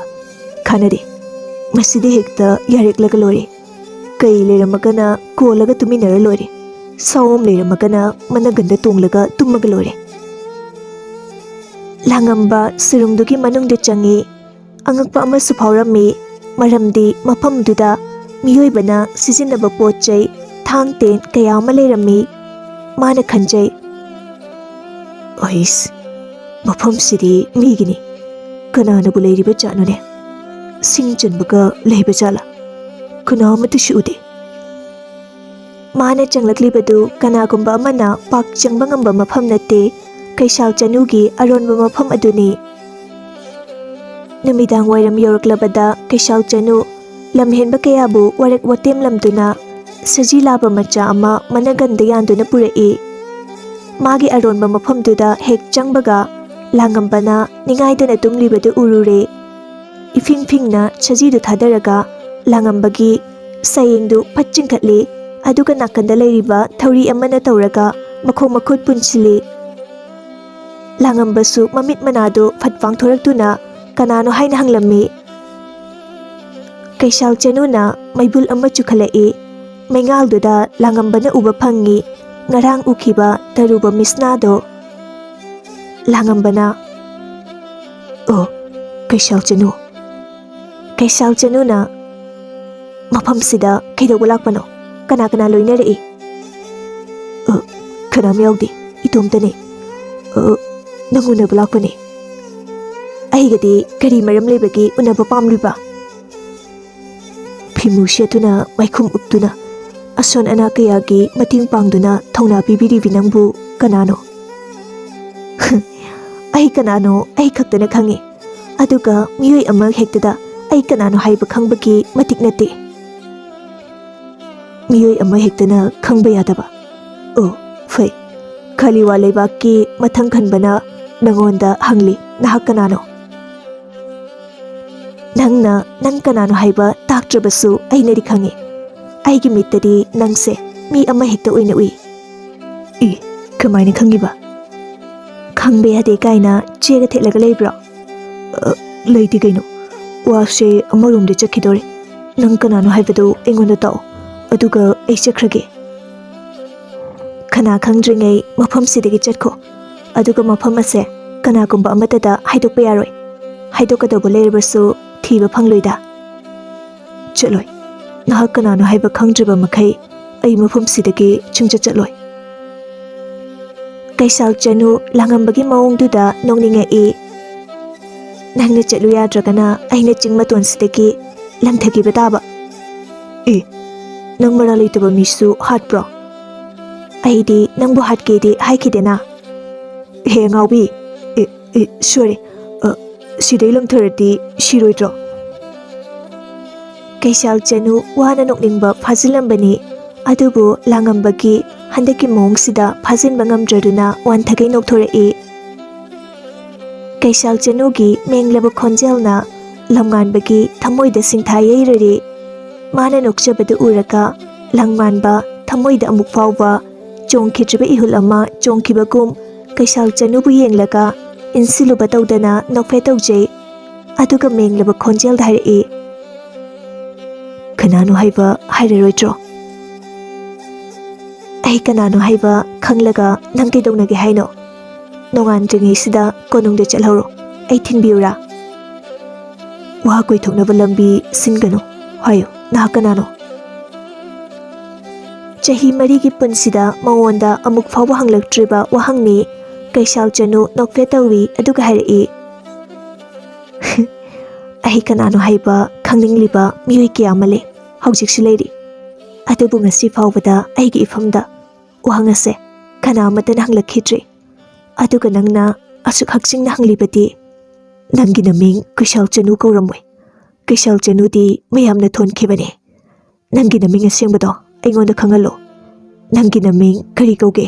ꯀꯥꯟꯅꯗꯦ, ꯃꯁꯤꯗꯤ ꯍꯦꯛꯇ ꯌꯥꯔꯦꯛꯂꯒ ꯂꯣꯏꯔꯦ꯫ ꯀꯩ ꯂꯩꯔꯝꯃꯒꯅ ꯀꯣꯜꯂꯒ ꯇꯨꯃꯤꯟꯅꯔ ꯂꯣꯏꯔꯦ꯫ ꯁꯥꯑꯣꯝ ꯂꯩꯔꯝꯃꯒꯅ ꯃꯅꯒꯟꯗ ꯇꯣꯡꯂꯒ ꯇꯨꯝꯃꯒ ꯂꯣꯏꯔꯦ꯫" ꯂꯥꯡꯉꯝꯕ ꯁꯨꯔꯨꯡꯗꯨꯒꯤ ꯃꯅꯨꯡꯗ ꯆꯪꯉꯤ꯫ ꯑꯉꯛꯄ ꯑꯃꯁꯨ ꯐꯥꯎꯔꯝꯃꯤ, ꯃꯔꯝꯗꯤ ꯃꯐꯝꯗꯨꯗ ꯃꯤꯑꯣꯏꯕꯅ ꯁꯤꯖꯤꯟꯅꯕ ꯄꯣꯠ ꯆꯩ, ꯊꯥꯡ ꯇꯦꯟ ꯀꯌꯥ ꯑꯃ ꯂꯩꯔꯝꯃꯤ꯫ ꯃꯥꯅ ꯈꯟꯖꯩ, "ꯑꯩꯁ, ꯃꯐꯝꯁꯤꯗꯤ ꯃꯤꯒꯤꯅꯤ꯫ ꯀꯅꯥꯅꯕꯨ ꯂꯩꯔꯤꯕ ꯖꯥꯠꯅꯣꯅꯦ? ꯁꯤꯡ ꯆꯟꯕꯒ ꯂꯩꯕ ꯖꯥꯠꯂꯥ? ꯀꯅꯥ ꯑꯃꯠꯇꯁꯨ ꯎꯗꯦ꯫" ꯃꯥꯅ ꯆꯪꯂꯛꯂꯤꯕꯗꯨ ꯀꯅꯥꯒꯨꯝꯕ ꯑꯃꯅ ꯄꯥꯛ ꯆꯪꯕ ꯉꯝꯕ ꯃꯐꯝ ꯅꯠꯇꯦ, ꯀꯩꯁꯥꯜ ꯆꯅꯨꯒꯤ ꯑꯔꯣꯟꯕ ꯃꯐꯝ ꯑꯗꯨꯅꯤ꯫ ꯅꯨꯃꯤꯗꯥꯡ ꯋꯥꯏꯔꯝ ꯌꯧꯔꯛꯂꯕꯗ ꯀꯩꯁꯥꯜ ꯆꯅꯨ ꯂꯝꯍꯦꯟꯕ ꯀꯌꯥꯕꯨ ꯋꯥꯔꯛ ꯋꯥꯇꯦꯝꯂꯝꯗꯨꯅ ꯁꯖꯤ ꯂꯥꯕ ꯃꯆꯥ ꯑꯃ ꯃꯅꯒꯟꯗ ꯌꯥꯟꯗꯨꯅ ꯄꯨꯔꯛꯏ꯫ ꯃꯥꯒꯤ ꯑꯔꯣꯟꯕ ꯃꯐꯝꯗꯨꯗ ꯍꯦꯛ ꯆꯪꯕꯒ ꯂꯥꯡꯉꯝꯕꯅ ꯅꯤꯡꯉꯥꯏꯗꯅ ꯇꯨꯝꯂꯤꯕꯗꯨ ꯎꯔꯨꯔꯦ꯫ ꯏꯐꯤꯡ ꯐꯤꯡꯅ ꯁꯖꯤꯗꯨ ꯊꯥꯗꯔꯒ ꯂꯥꯡꯉꯝꯕꯒꯤ ꯁꯌꯦꯡꯗꯨ ꯐꯠ ꯆꯤꯡꯈꯠꯂꯤ, ꯑꯗꯨꯒ ꯅꯥꯀꯟꯗ ꯂꯩꯔꯤꯕ ꯊꯧꯔꯤ ꯑꯃꯅ ꯇꯧꯔꯒ ꯃꯈꯣꯡ ꯃꯈꯨꯠ ꯄꯨꯟꯁꯤꯜꯂꯤ꯫ ꯂꯥꯡꯉꯝꯕꯁꯨ ꯃꯃꯤꯠ ꯃꯅꯥꯗꯨ ꯐꯠ ꯄꯥꯡꯊꯣꯔꯛꯇꯨꯅ ꯀꯅꯥꯅꯣ ꯍꯥꯏꯅ ꯍꯪꯂꯝꯃꯤ꯫ ꯀꯩꯁꯥꯜ ꯆꯅꯨꯅ ꯃꯩꯕꯨꯜ ꯑꯃ ꯆꯨꯈꯠꯂꯛꯏ꯫ ꯃꯩꯉꯥꯜꯗꯨꯗ ꯂꯥꯡꯉꯝꯕꯅ ꯎꯕ ꯐꯪꯉꯤ ꯉꯔꯥꯡ ꯎꯈꯤꯕ ꯇꯔꯨꯕ ꯃꯤꯁꯅꯥꯗꯣ꯫ ꯂꯥꯡꯉꯝꯕꯅ, "ꯑꯣ, ꯀꯩꯁꯥꯜ ꯆꯅꯨ꯫" ꯀꯩꯁꯥꯜ ꯆꯅꯨꯅ, "ꯃꯐꯝꯁꯤꯗ ꯀꯩꯗꯧꯕ ꯂꯥꯛꯄꯅꯣ? ꯀꯅꯥ ꯀꯅꯥ ꯂꯣꯏꯅꯔꯛꯏ?" "ꯑ, ꯀꯅꯥꯝ ꯌꯥꯎꯗꯦ, ꯏꯇꯣꯝꯇꯅꯤ꯫ ꯑ, ꯅꯪ ꯎꯅꯕ ꯂꯥꯛꯄꯅꯤ꯫" "ꯑꯩꯒꯗꯤ ꯀꯔꯤ ꯃꯔꯝ ꯂꯩꯕꯒꯤ ꯎꯅꯕ ꯄꯥꯝꯂꯤꯕ?" ꯐꯤꯃꯨ ꯁꯦꯠꯇꯨꯅ ꯃꯥꯏꯈꯨꯝ ꯎꯞꯇꯨꯅ ꯑꯁꯣꯟ ꯑꯅꯥ ꯀꯌꯥꯒꯤ ꯃꯇꯦꯡ ꯄꯥꯡꯗꯨꯅ ꯊꯧꯅꯥ ꯄꯤꯕꯤꯔꯤꯕꯤ ꯅꯪꯕꯨ ꯀꯅꯥꯅꯣ? ꯑꯩ ꯀꯅꯥꯅꯣ ꯑꯩ ꯈꯛꯇꯅ ꯈꯪꯉꯤ꯫ ꯑꯗꯨꯒ ꯃꯤꯑꯣꯏ ꯑꯃ ꯍꯦꯛꯇꯗ ꯑꯩ ꯀꯅꯥꯅꯣ ꯍꯥꯏꯕ ꯈꯪꯕꯒꯤ ꯃꯇꯤꯛ ꯅꯠꯇꯦ꯫ ꯃꯤꯑꯣꯏ ꯑꯃ ꯍꯦꯛꯇꯅ ꯈꯪꯕ ꯌꯥꯗꯕ꯫ ꯑꯣ, ꯐꯩ꯫ ꯈꯥꯂꯤꯋꯥ ꯂꯩꯕꯥꯛꯀꯤ ꯃꯊꯪ ꯈꯟꯕꯅ ꯅꯉꯣꯟꯗ ꯍꯪꯂꯤ, ꯅꯍꯥꯛ ꯀꯅꯥꯅꯣ? ꯅꯪꯅ ꯅꯪ ꯀꯅꯥꯅꯣ ꯍꯥꯏꯕ ꯇꯥꯛꯇ꯭ꯔꯕꯁꯨ ꯑꯩꯅꯗꯤ ꯈꯪꯉꯤ꯫ ꯑꯩꯒꯤ ꯃꯤꯠꯇꯗꯤ ꯅꯪꯁꯦ ꯃꯤ ꯑꯃ ꯍꯦꯛꯇ ꯑꯣꯏꯅ ꯎꯏ꯫ ꯏ, ꯀꯃꯥꯏꯅ ꯈꯪꯉꯤꯕ? ꯈꯪꯕ ꯌꯥꯗꯦ ꯀꯥꯏꯅ ꯆꯦꯒ ꯊꯦꯠꯂꯒ ꯂꯩꯕ꯭ꯔꯣ? ꯑ, ꯂꯩꯇꯦ ꯀꯩꯅꯣ꯫ ꯋꯥꯁꯦ ꯑꯃꯔꯣꯝꯗ ꯆꯠꯈꯤꯗꯣꯔꯦ꯫ ꯅꯪ ꯀꯅꯥꯅꯣ ꯍꯥꯏꯕꯗꯨ ꯑꯩꯉꯣꯟꯗ ꯇꯥꯛꯑꯣ, ꯑꯗꯨꯒ ꯑꯩ ꯆꯠꯈ꯭ꯔꯒꯦ꯫ ꯀꯅꯥ ꯈꯪꯗ꯭ꯔꯤꯉꯩ ꯃꯐꯝꯁꯤꯗꯒꯤ ꯆꯠꯈꯣ꯫ ꯑꯗꯨꯒ ꯃꯐꯝ ꯑꯁꯦ ꯀꯅꯥꯒꯨꯝꯕ ꯑꯃꯠꯇꯗ ꯍꯥꯏꯗꯣꯛꯄ ꯌꯥꯔꯣꯏ꯫ ꯍꯥꯏꯗꯣꯛꯀꯗꯧꯕ ꯂꯩꯔꯕꯁꯨ ꯊꯤꯕ ꯐꯪꯂꯣꯏꯗ꯫ ꯆꯠꯂꯣꯏ꯫ ꯅꯍꯥꯛ ꯀꯅꯥꯅꯣ ꯍꯥꯏꯕ ꯈꯪꯗ꯭ꯔꯤꯕ ꯃꯈꯩ ꯑꯩ ꯃꯐꯝꯁꯤꯗꯒꯤ ꯁꯨꯡꯆꯠ ꯆꯠꯂꯣꯏ꯫ ꯀꯩꯁꯥꯜ ꯆꯅꯨ ꯂꯥꯡꯉꯝꯕꯒꯤ ꯃꯑꯣꯡꯗꯨꯗ ꯅꯣꯛꯅꯤꯡꯉꯛꯏ꯫ ꯅꯪꯅ ꯆꯠꯂꯨ ꯌꯥꯗ꯭ꯔꯒꯅ ꯑꯩꯅ ꯆꯤꯡ ꯃꯇꯣꯟꯁꯤꯗꯒꯤ ꯂꯪꯊꯈꯤꯕ ꯇꯥꯕ꯫ ꯑꯦ, ꯅꯪ ꯃꯔꯥ ꯂꯩꯇꯕ ꯃꯤꯁꯨ ꯍꯥꯠꯄ꯭ꯔꯣ? ꯑꯩꯗꯤ ꯅꯪꯕꯨ ꯍꯥꯠꯀꯦꯗꯤ ꯍꯥꯏꯈꯤꯗꯦꯅ꯫ ꯍꯦ ꯑꯉꯥꯎꯕꯤ, ꯑꯦ, ꯑꯦ, ꯁꯣꯔꯤ, ꯑ, ꯁꯤꯗꯩ ꯂꯪꯊꯔꯗꯤ ꯁꯤꯔꯣꯏꯗ꯭ꯔꯣ? ꯀꯩꯁꯥꯜ ꯆꯅꯨ ꯋꯥꯅ ꯅꯣꯛꯅꯤꯡꯕ ꯐꯥꯖꯤꯜꯂꯝꯕꯅꯤ, ꯑꯗꯨꯕꯨ ꯂꯥꯡꯉꯝꯕꯒꯤ ꯍꯟꯗꯛꯀꯤ ꯃꯑꯣꯡꯁꯤꯗ ꯐꯥꯖꯤꯟꯕ ꯉꯝꯗ꯭ꯔꯗꯨꯅ ꯋꯥꯟꯊꯒꯩ ꯅꯣꯛꯊꯣꯔꯛꯏ꯫ ꯀꯩꯁꯥꯜ ꯆꯅꯨꯒꯤ ꯃꯦꯡꯂꯕ ꯈꯣꯟꯖꯦꯜꯅ ꯂꯝꯉꯥꯟꯕꯒꯤ ꯊꯃꯣꯏꯗ ꯁꯤꯡꯊꯥ ꯌꯩꯔꯔꯤ꯫ ꯃꯥꯅ ꯅꯣꯛꯆꯕꯗꯨ ꯎꯔꯒ ꯂꯝꯉꯥꯟꯕ ꯊꯃꯣꯏꯗ ꯑꯃꯨꯛ ꯐꯥꯎꯕ ꯆꯣꯡꯈꯤꯗ꯭ꯔꯤꯕ ꯏꯍꯨꯜ ꯑꯃ ꯆꯣꯡꯈꯤꯕꯒꯨꯝ ꯀꯩꯁꯥꯜ ꯆꯅꯨꯕꯨ ꯌꯦꯡꯂꯒ ꯏꯟꯁꯤꯜꯂꯨꯕ ꯇꯧꯗꯅ ꯅꯣꯛꯐꯦꯠ ꯇꯧꯖꯩ꯫ ꯑꯗꯨꯒ ꯃꯦꯡꯂꯕ ꯈꯣꯟꯖꯦꯜꯗ ꯍꯥꯏꯔꯛꯏ, "ꯀꯅꯥꯅꯣ ꯍꯥꯏꯕ ꯍꯥꯏꯔꯔꯣꯏꯗ꯭ꯔꯣ?" "ꯑꯩ ꯀꯅꯥꯅꯣ ꯍꯥꯏꯕ ꯈꯪꯂꯒ ꯅꯪ ꯀꯩꯗꯧꯅꯒꯦ ꯍꯥꯏꯅꯣ? ꯅꯣꯡꯉꯥꯟꯗ꯭ꯔꯤꯉꯩꯁꯤꯗ ꯀꯣꯅꯨꯡꯗ ꯆꯠꯍꯧꯔꯣ, ꯑꯩ ꯊꯤꯟꯕꯤꯌꯨꯔꯥ?" "ꯋꯥ ꯀꯣꯏꯊꯣꯛꯅꯕ ꯂꯝꯕꯤ ꯁꯤꯟꯒꯅꯨ꯫ ꯍꯥꯏꯌꯨ, ꯅꯍꯥꯛ ꯀꯅꯥꯅꯣ?" ꯆꯍꯤ ꯃꯔꯤꯒꯤ ꯄꯨꯟꯁꯤꯗ ꯃꯉꯣꯟꯗ ꯑꯃꯨꯛ ꯐꯥꯎꯕ ꯍꯪꯂꯛꯇ꯭ꯔꯤꯕ ꯋꯥꯍꯪꯅꯤ꯫ ꯀꯩꯁꯥꯜ ꯆꯅꯨ ꯅꯣꯛꯐꯦꯠ ꯇꯧꯏ, ꯑꯗꯨꯒ ꯍꯥꯏꯔꯛꯏ, "ꯑꯩ ꯀꯅꯥꯅꯣ ꯍꯥꯏꯕ ꯈꯪꯅꯤꯡꯂꯤꯕ ꯃꯤꯑꯣꯏ ꯀꯌꯥ ꯑꯃ ꯂꯩ, ꯍꯧꯖꯤꯛꯁꯨ ꯂꯩꯔꯤ꯫ ꯑꯗꯨꯕꯨ ꯉꯁꯤ ꯐꯥꯎꯕꯗ ꯑꯩꯒꯤ ꯏꯐꯝꯗ ꯋꯥꯍꯪ ꯑꯁꯦ ꯀꯅꯥ ꯑꯃꯠꯇꯅ ꯍꯪꯂꯛꯈꯤꯗ꯭ꯔꯤ꯫ ꯑꯗꯨꯒ ꯅꯪꯅ ꯑꯁꯨꯛ ꯍꯛꯆꯤꯡꯅ ꯍꯪꯂꯤꯕꯗꯤ ꯅꯪꯒꯤ ꯅꯃꯤꯡ ꯀꯩꯁꯥꯜ ꯆꯅꯨ ꯀꯧꯔꯝꯃꯣꯏ꯫ ꯀꯩꯁꯥꯜ ꯆꯅꯨꯗꯤ ꯃꯌꯥꯝꯅ ꯊꯣꯟꯈꯤꯕꯅꯦ꯫ ꯅꯪꯒꯤ ꯅꯃꯤꯡ ꯑꯁꯦꯡꯕꯗꯣ ꯑꯩꯉꯣꯟꯗ ꯈꯪꯍꯜꯂꯣ꯫ ꯅꯪꯒꯤ ꯅꯃꯤꯡ ꯀꯔꯤ ꯀꯧꯒꯦ?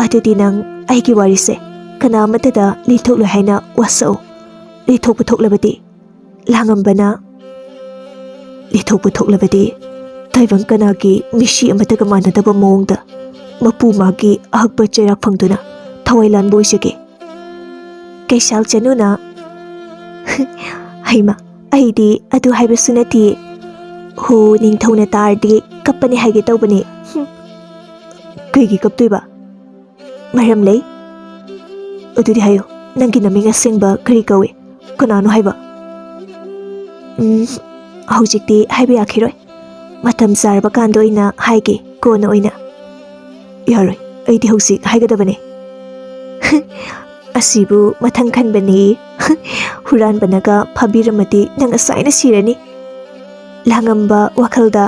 ꯑꯗꯨꯗꯤ ꯅꯪ ꯑꯩꯒꯤ ꯋꯥꯔꯤꯁꯦ ꯀꯅꯥ ꯑꯃꯠꯇꯗ ꯂꯤꯊꯣꯛꯂꯣꯏ ꯍꯥꯏꯅ ꯋꯥꯁꯛꯎ꯫ ꯂꯤꯊꯣꯛꯄ ꯊꯣꯛꯂꯕꯗꯤ?" ꯂꯥꯡꯉꯝꯕꯅ ꯂꯤꯊꯣꯛꯄ ꯊꯣꯛꯂꯕꯗꯤ ꯇꯥꯏꯕꯪ ꯀꯅꯥꯒꯤ ꯃꯤꯁꯤ ꯑꯃꯠꯇꯒ ꯃꯥꯟꯅꯗꯕ ꯃꯑꯣꯡꯗ ꯃꯄꯨ ꯃꯥꯒꯤ ꯑꯍꯛꯄ ꯆꯩꯔꯥꯛ ꯐꯪꯗꯨꯅ ꯊꯋꯥꯏ ꯂꯥꯟꯕ ꯑꯣꯏꯖꯒꯦ꯫ ꯀꯩꯁꯥꯜ ꯆꯅꯨꯅ, "ꯍꯩꯃ, ꯑꯩꯗꯤ ꯑꯗꯨ ꯍꯥꯏꯕꯁꯨ ꯅꯠꯇꯦ꯫ ꯍꯣ, ꯅꯤꯡꯊꯧꯅ ꯇꯥꯔꯗꯤ ꯀꯞꯄꯅꯤ ꯍꯥꯏꯒꯦ ꯇꯧꯕꯅꯦ꯫" "ꯍꯨꯝ, ꯀꯩꯒꯤ ꯀꯞꯇꯣꯏꯕ?" "ꯃꯔꯝ ꯂꯩ꯫" "ꯑꯗꯨꯗꯤ ꯍꯥꯏꯌꯨ, ꯅꯪꯒꯤ ꯅꯃꯤꯡ ꯑꯁꯦꯡꯕ ꯀꯔꯤ ꯀꯧꯏ? ꯀꯅꯥꯅꯣ ꯍꯥꯏꯕ?" "ꯎꯝ, ꯍꯧꯖꯤꯛꯇꯤ ꯍꯥꯏꯕ ꯌꯥꯈꯤꯔꯣꯏ꯫ ꯃꯇꯝ ꯆꯥꯔꯕ ꯀꯥꯟꯗ ꯑꯣꯏꯅ ꯍꯥꯏꯒꯦ, ꯀꯣꯟꯅ ꯑꯣꯏꯅ꯫" "ꯌꯥꯔꯣꯏ, ꯑꯩꯗꯤ ꯍꯧꯖꯤꯛ ꯍꯥꯏꯒꯗꯕꯅꯦ꯫" "ꯑꯁꯤꯕꯨ ꯃꯊꯪ ꯈꯟꯕꯅꯦ꯫" "ꯍꯨꯔꯥꯟꯕꯅꯒ ꯐꯥꯕꯤꯔꯝꯃꯗꯤ ꯅꯪ ꯑꯁꯥꯏꯅ ꯁꯤꯔꯅꯤ꯫" ꯂꯥꯡꯉꯝꯕ ꯋꯥꯈꯜꯗ,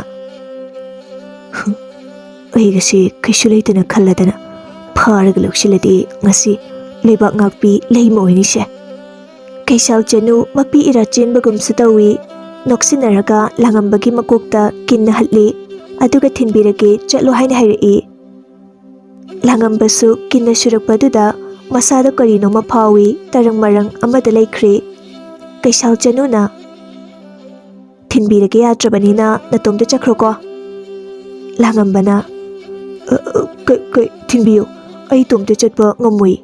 "ꯑꯩꯒꯁꯤ ꯀꯩꯁꯨ ꯂꯩꯇꯅ ꯈꯜꯂꯗꯅ ꯐꯥꯔꯒ ꯂꯧꯁꯤꯜꯂꯗꯤ ꯉꯁꯤ ꯂꯩꯕꯥꯛ ꯉꯥꯛꯄꯤ ꯂꯩꯃ ꯑꯣꯏꯅꯤꯁꯦ꯫" ꯀꯩꯁꯥꯜ ꯆꯅꯨ ꯃꯄꯤ ꯏꯔꯥ ꯆꯦꯟꯕꯒꯨꯝꯁꯨ ꯇꯧꯏ꯫ ꯅꯣꯛꯁꯤꯟꯅꯔꯒ ꯂꯥꯡꯉꯝꯕꯒꯤ ꯃꯀꯣꯛꯇ ꯀꯤꯟꯅ ꯍꯠꯂꯤ꯫ ꯑꯗꯨꯒ "ꯊꯤꯟꯕꯤꯔꯒꯦ, ꯆꯠꯂꯣ" ꯍꯥꯏꯅ ꯍꯥꯏꯔꯛꯏ꯫ ꯂꯥꯡꯉꯝꯕꯁꯨ ꯀꯤꯟꯅ ꯁꯨꯔꯛꯄꯗꯨꯗ ꯃꯁꯥꯗ ꯀꯔꯤꯅꯣꯃ ꯐꯥꯎꯏ, ꯇꯔꯪ ꯃꯔꯪ ꯑꯃꯗ ꯂꯩꯈ꯭ꯔꯦ꯫ ꯀꯩꯁꯥꯜ ꯆꯅꯨꯅ, "ꯊꯤꯟꯕꯤꯔꯒꯦ ꯌꯥꯗ꯭ꯔꯕꯅꯤꯅ ꯅꯇꯣꯝꯇ ꯆꯠꯈ꯭ꯔꯣꯀꯣ꯫" ꯂꯥꯡꯉꯝꯕꯅ, "ꯑ, ꯑ, ꯀ-, ꯀ-, ꯊꯤꯟꯕꯤꯌꯨ, ꯑꯩ ꯏꯇꯣꯝꯇ ꯆꯠꯄ ꯉꯝꯃꯣꯏ꯫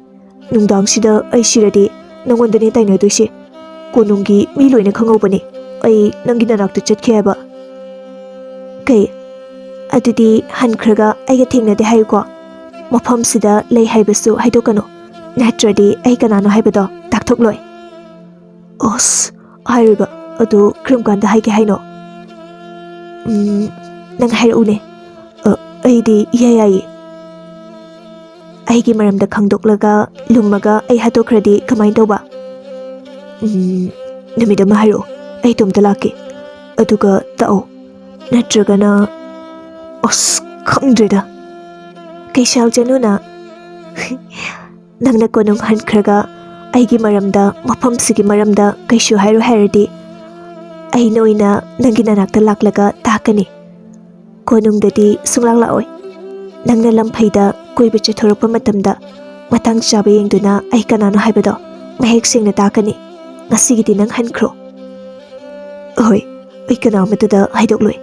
ꯅꯨꯡꯗꯥꯡꯁꯤꯗ ꯑꯩ ꯁꯤꯔꯗꯤ ꯅꯉꯣꯟꯗꯅꯦ ꯇꯥꯏꯅꯗꯣꯏꯁꯦ꯫ ꯀꯣꯅꯨꯡꯒꯤ ꯃꯤ ꯂꯣꯏꯅ ꯈꯪꯍꯧꯕꯅꯦ ꯑꯩ ꯅꯪꯒꯤ ꯅꯅꯥꯛꯇ ꯆꯠꯈꯤ ꯍꯥꯏꯕ꯫" "ꯀꯩ? ꯑꯗꯨꯗꯤ ꯍꯟꯈ꯭ꯔꯒ ꯑꯩꯒ ꯊꯦꯡꯅꯗꯦ ꯍꯥꯏꯌꯨꯀꯣ꯫ ꯃꯐꯝꯁꯤꯗ ꯂꯩ ꯍꯥꯏꯕꯁꯨ ꯍꯥꯏꯗꯣꯛꯀꯅꯨ, ꯅꯠꯇ꯭ꯔꯗꯤ ꯑꯩ ꯀꯅꯥꯅꯣ ꯍꯥꯏꯕꯗꯣ ꯇꯥꯛꯊꯣꯛꯂꯣꯏ꯫" "ꯑꯁ, ꯍꯥꯏꯔꯣꯏꯕ꯫ ꯑꯗꯨ ꯀꯔꯝ ꯀꯥꯟꯗ ꯍꯥꯏꯒꯦ ꯍꯥꯏꯅꯣ?" "ꯎꯝ, ꯅꯪ ꯍꯥꯏꯔꯛꯎꯅꯦ꯫" "ꯑ, ꯑꯩꯗꯤ ꯏꯌꯥ ꯌꯥꯏꯌꯦ꯫" "ꯑꯩꯒꯤ ꯃꯔꯝꯗ ꯈꯪꯗꯣꯛꯂꯒ ꯂꯨꯝꯃꯒ ꯑꯩ ꯍꯥꯠꯇꯣꯛꯈ꯭ꯔꯗꯤ ꯀꯃꯥꯏꯅ ꯇꯧꯕ?" "ꯎꯝ, ꯅꯨꯃꯤꯠ ꯑꯃ ꯍꯥꯏꯔꯛꯑꯣ, ꯑꯩ ꯏꯇꯣꯝꯇ ꯂꯥꯛꯀꯦ꯫ ꯑꯗꯨꯒ ꯇꯥꯛꯑꯣ꯫ ꯅꯠꯇ꯭ꯔꯒꯅ, ꯑꯁ, ꯈꯪꯗ꯭ꯔꯦꯗ꯫" ꯀꯩꯁꯥꯜ ꯆꯅꯨꯅ, "ꯅꯪꯅ ꯀꯣꯅꯨꯡ ꯍꯟꯈ꯭ꯔꯒ ꯑꯩꯒꯤ ꯃꯔꯝꯗ, ꯃꯐꯝꯁꯤꯒꯤ ꯃꯔꯝꯗ ꯀꯩꯁꯨ ꯍꯥꯏꯔꯣꯏ ꯍꯥꯏꯔꯗꯤ, ꯑꯩꯅ ꯑꯣꯏꯅ ꯅꯪꯒꯤ ꯅꯅꯥꯛꯇ ꯂꯥꯛꯂꯒ ꯇꯥꯛꯀꯅꯤ꯫ ꯀꯣꯅꯨꯡꯗꯗꯤ ꯁꯨꯡꯂꯥꯛ ꯂꯥꯛꯑꯣꯏ꯫ ꯅꯪꯅ ꯂꯝꯐꯩꯗ ꯀꯣꯏꯕ ꯆꯠꯊꯣꯔꯛꯄ ꯃꯇꯝꯗ ꯃꯇꯥꯡ ꯆꯥꯕ ꯌꯦꯡꯗꯨꯅ ꯑꯩ ꯀꯅꯥꯅꯣ ꯍꯥꯏꯕꯗꯣ ꯃꯌꯦꯛ ꯁꯦꯡꯅ ꯇꯥꯛꯀꯅꯤ꯫ ꯉꯁꯤꯒꯤꯗꯤ ꯅꯪ ꯍꯟꯈ꯭ꯔꯣ꯫" "ꯍꯣꯏ, ꯑꯩ ꯀꯅꯥ ꯑꯃꯠꯇꯗ ꯍꯥꯏꯗꯣꯛꯂꯣꯏ꯫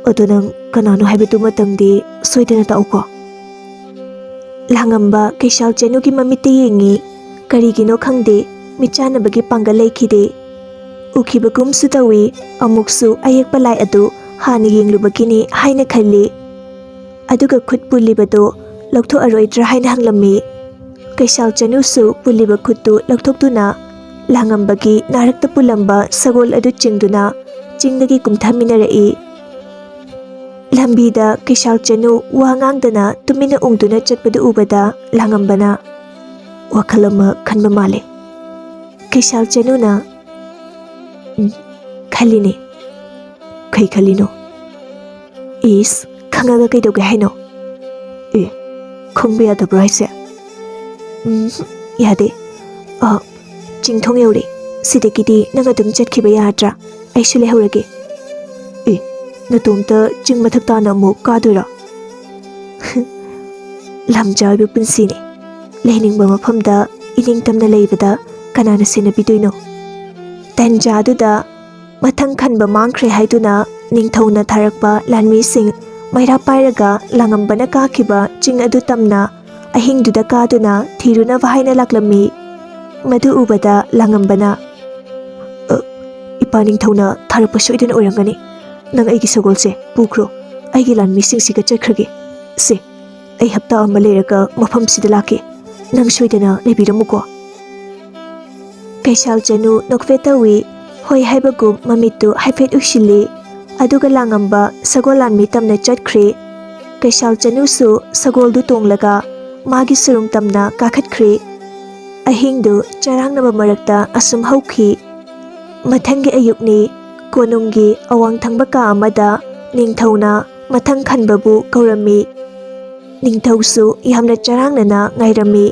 ꯑꯗꯣ ꯅꯪ ꯀꯅꯥꯅꯣ ꯍꯥꯏꯕꯗꯨꯃꯇꯪꯗꯤ ꯁꯣꯏꯗꯅ ꯇꯥꯛꯎꯀꯣ?" ꯂꯥꯡꯉꯝꯕ ꯀꯩꯁꯥꯜ ꯆꯅꯨꯒꯤ ꯃꯃꯤꯠꯇ ꯌꯦꯡꯉꯤ꯫ ꯀꯔꯤꯒꯤꯅꯣ ꯈꯪꯗꯦ, ꯃꯤꯠꯆꯥꯟꯅꯕꯒꯤ ꯄꯥꯡꯒꯜ ꯂꯩꯈꯤꯗꯦ꯫ ꯎꯈꯤꯕꯒꯨꯝꯁꯨ ꯇꯧꯏ, ꯑꯃꯨꯛꯁꯨ ꯑꯌꯦꯛꯄ ꯂꯥꯏ ꯑꯗꯨ ꯍꯥꯟꯅ ꯌꯦꯡꯂꯨꯕꯒꯤꯅꯤ ꯍꯥꯏꯅ ꯈꯜꯂꯤ꯫ ꯑꯗꯨꯒ ꯈꯨꯠ ꯄꯨꯜꯂꯤꯕꯗꯨ ꯂꯧꯊꯣꯛꯑꯔꯣꯏꯗ꯭ꯔꯥ ꯍꯥꯏꯅ ꯍꯪꯂꯝꯃꯤ꯫ ꯀꯩꯁꯥꯜ ꯆꯅꯨꯁꯨ ꯄꯨꯜꯂꯤꯕ ꯈꯨꯠꯇꯨ ꯂꯧꯊꯣꯛꯇꯨꯅ ꯂꯥꯡꯉꯝꯕꯒꯤ ꯅꯥꯔꯛꯇ ꯄꯨꯜꯂꯝꯕ ꯁꯒꯣꯜ ꯑꯗꯨ ꯆꯤꯡꯗꯨꯅ ꯆꯤꯡꯗꯒꯤ ꯀꯨꯝꯊꯃꯤꯟꯅꯔꯛꯏ꯫ ꯂꯝꯕꯤꯗ ꯀꯩꯁꯥꯜ ꯆꯅꯨ ꯋꯥ ꯉꯥꯡꯗꯅ ꯇꯨꯃꯤꯟꯅ ꯎꯪꯗꯨꯅ ꯆꯠꯄꯗꯨ ꯎꯕꯗ ꯂꯥꯡꯉꯝꯕꯅ ꯋꯥꯈꯜ ꯑꯃ ꯈꯟꯕ ꯃꯥꯜꯂꯦ꯫ ꯀꯩꯁꯥꯜ ꯆꯅꯨꯅ, "ꯎꯝ, ꯈꯜꯂꯤꯅꯦ꯫" "ꯀꯩ ꯈꯜꯂꯤꯅꯣ?" "ꯏꯁ, ꯈꯪꯉꯒ ꯀꯩꯗꯧꯒꯦ ꯍꯥꯏꯅꯣ?" "ꯑꯦ, ꯈꯪꯕ ꯌꯥꯗꯕ꯭ꯔꯣ ꯍꯥꯏꯁꯦ?" "ꯎꯝ, ꯌꯥꯗꯦ꯫ ꯑ, ꯆꯤꯡꯊꯣꯡ ꯌꯧꯔꯦ꯫ ꯁꯤꯗꯒꯤꯗꯤ ꯅꯪ ꯑꯗꯨꯝ ꯆꯠꯈꯤꯕ ꯌꯥꯗ꯭ꯔꯥ? ꯑꯩꯁꯨ ꯂꯩꯍꯧꯔꯒꯦ꯫" "ꯑꯦ, ꯅꯇꯣꯝꯇ ꯆꯤꯡ ꯃꯊꯛ ꯇꯥꯅ ꯑꯃꯨꯛ ꯀꯥꯗꯣꯏꯔꯣ?" "ꯂꯝꯖꯥ ꯑꯣꯏꯕ ꯄꯨꯟꯁꯤꯅꯤ꯫ ꯂꯩꯅꯤꯡꯕ ꯃꯐꯝꯗ ꯏꯅꯤꯡꯇꯝꯅ ꯂꯩꯕꯗ ꯀꯅꯥꯅ ꯁꯦꯟꯅꯕꯤꯗꯣꯏꯅꯣ?" ꯇꯟꯖꯥꯗꯨꯗ ꯃꯊꯪ ꯈꯟꯕ ꯃꯥꯡꯈ꯭ꯔꯦ ꯍꯥꯏꯗꯨꯅ ꯅꯤꯡꯊꯧꯅ ꯊꯥꯔꯛꯄ ꯂꯥꯟꯃꯤꯁꯤꯡ ꯃꯩꯔꯥ ꯄꯥꯏꯔꯒ ꯂꯥꯡꯉꯝꯕꯅ ꯀꯥꯈꯤꯕ ꯆꯤꯡ ꯑꯗꯨ ꯇꯝꯅ ꯑꯍꯤꯡꯗꯨꯗ ꯀꯥꯗꯨꯅ ꯊꯤꯔꯨꯅꯕ ꯍꯥꯏꯅ ꯂꯥꯛꯂꯝꯃꯤ꯫ ꯃꯗꯨ ꯎꯕꯗ ꯂꯥꯡꯉꯝꯕꯅ, "ꯑ, ꯏꯄꯥ ꯅꯤꯡꯊꯧꯅ ꯊꯥꯔꯛꯄ ꯁꯣꯏꯗꯅ ꯑꯣꯏꯔꯝꯒꯅꯤ꯫ ꯅꯪ ꯑꯩꯒꯤ ꯁꯒꯣꯜꯁꯦ ꯄꯨꯈ꯭ꯔꯣ, ꯑꯩꯒꯤ ꯂꯥꯟꯃꯤꯁꯤꯡꯁꯤꯒ ꯆꯠꯈ꯭ꯔꯒꯦ꯫ ꯁꯦ, ꯑꯩ ꯍꯞꯇꯥ ꯑꯃ ꯂꯩꯔꯒ ꯃꯐꯝꯁꯤꯗ ꯂꯥꯛꯀꯦ꯫ ꯅꯪ ꯁꯣꯏꯗꯅ ꯂꯩꯕꯤꯔꯝꯃꯨꯀꯣ꯫" ꯀꯩꯁꯥꯜ ꯆꯅꯨ ꯅꯣꯛꯐꯦꯠ ꯇꯧꯏ꯫ ꯍꯣꯏ ꯍꯥꯏꯕꯒꯨꯝ ꯃꯃꯤꯠꯇꯨ ꯍꯥꯏꯐꯦꯠ ꯎꯏꯁꯤꯜꯂꯤ꯫ ꯑꯗꯨꯒ ꯂꯥꯡꯉꯝꯕ ꯁꯒꯣꯜ ꯂꯥꯟꯃꯤ ꯇꯝꯅ ꯆꯠꯈ꯭ꯔꯦ꯫ ꯀꯩꯁꯥꯜ ꯆꯅꯨꯁꯨ ꯁꯒꯣꯜꯗꯨ ꯇꯣꯡꯂꯒ ꯃꯥꯒꯤ ꯁꯨꯔꯨꯡ ꯇꯝꯅ ꯀꯥꯈꯠꯈ꯭ꯔꯦ꯫ ꯑꯍꯤꯡꯗꯨ ꯆꯔꯥꯡꯅꯕ ꯃꯔꯛꯇ ꯑꯁꯨꯝ ꯍꯧꯈꯤ꯫ ꯃꯊꯪꯒꯤ ꯑꯌꯨꯛꯅꯤ꯫ ꯀꯣꯅꯨꯡꯒꯤ ꯑꯋꯥꯡ ꯊꯪꯕ ꯀꯥ ꯑꯃꯗ ꯅꯤꯡꯊꯧꯅ ꯃꯊꯪ ꯈꯟꯕꯕꯨ ꯀꯧꯔꯝꯃꯤ꯫ ꯅꯤꯡꯊꯧꯁꯨ ꯌꯥꯝꯅ ꯆꯔꯥꯡꯅꯅ ꯉꯥꯏꯔꯝꯃꯤ꯫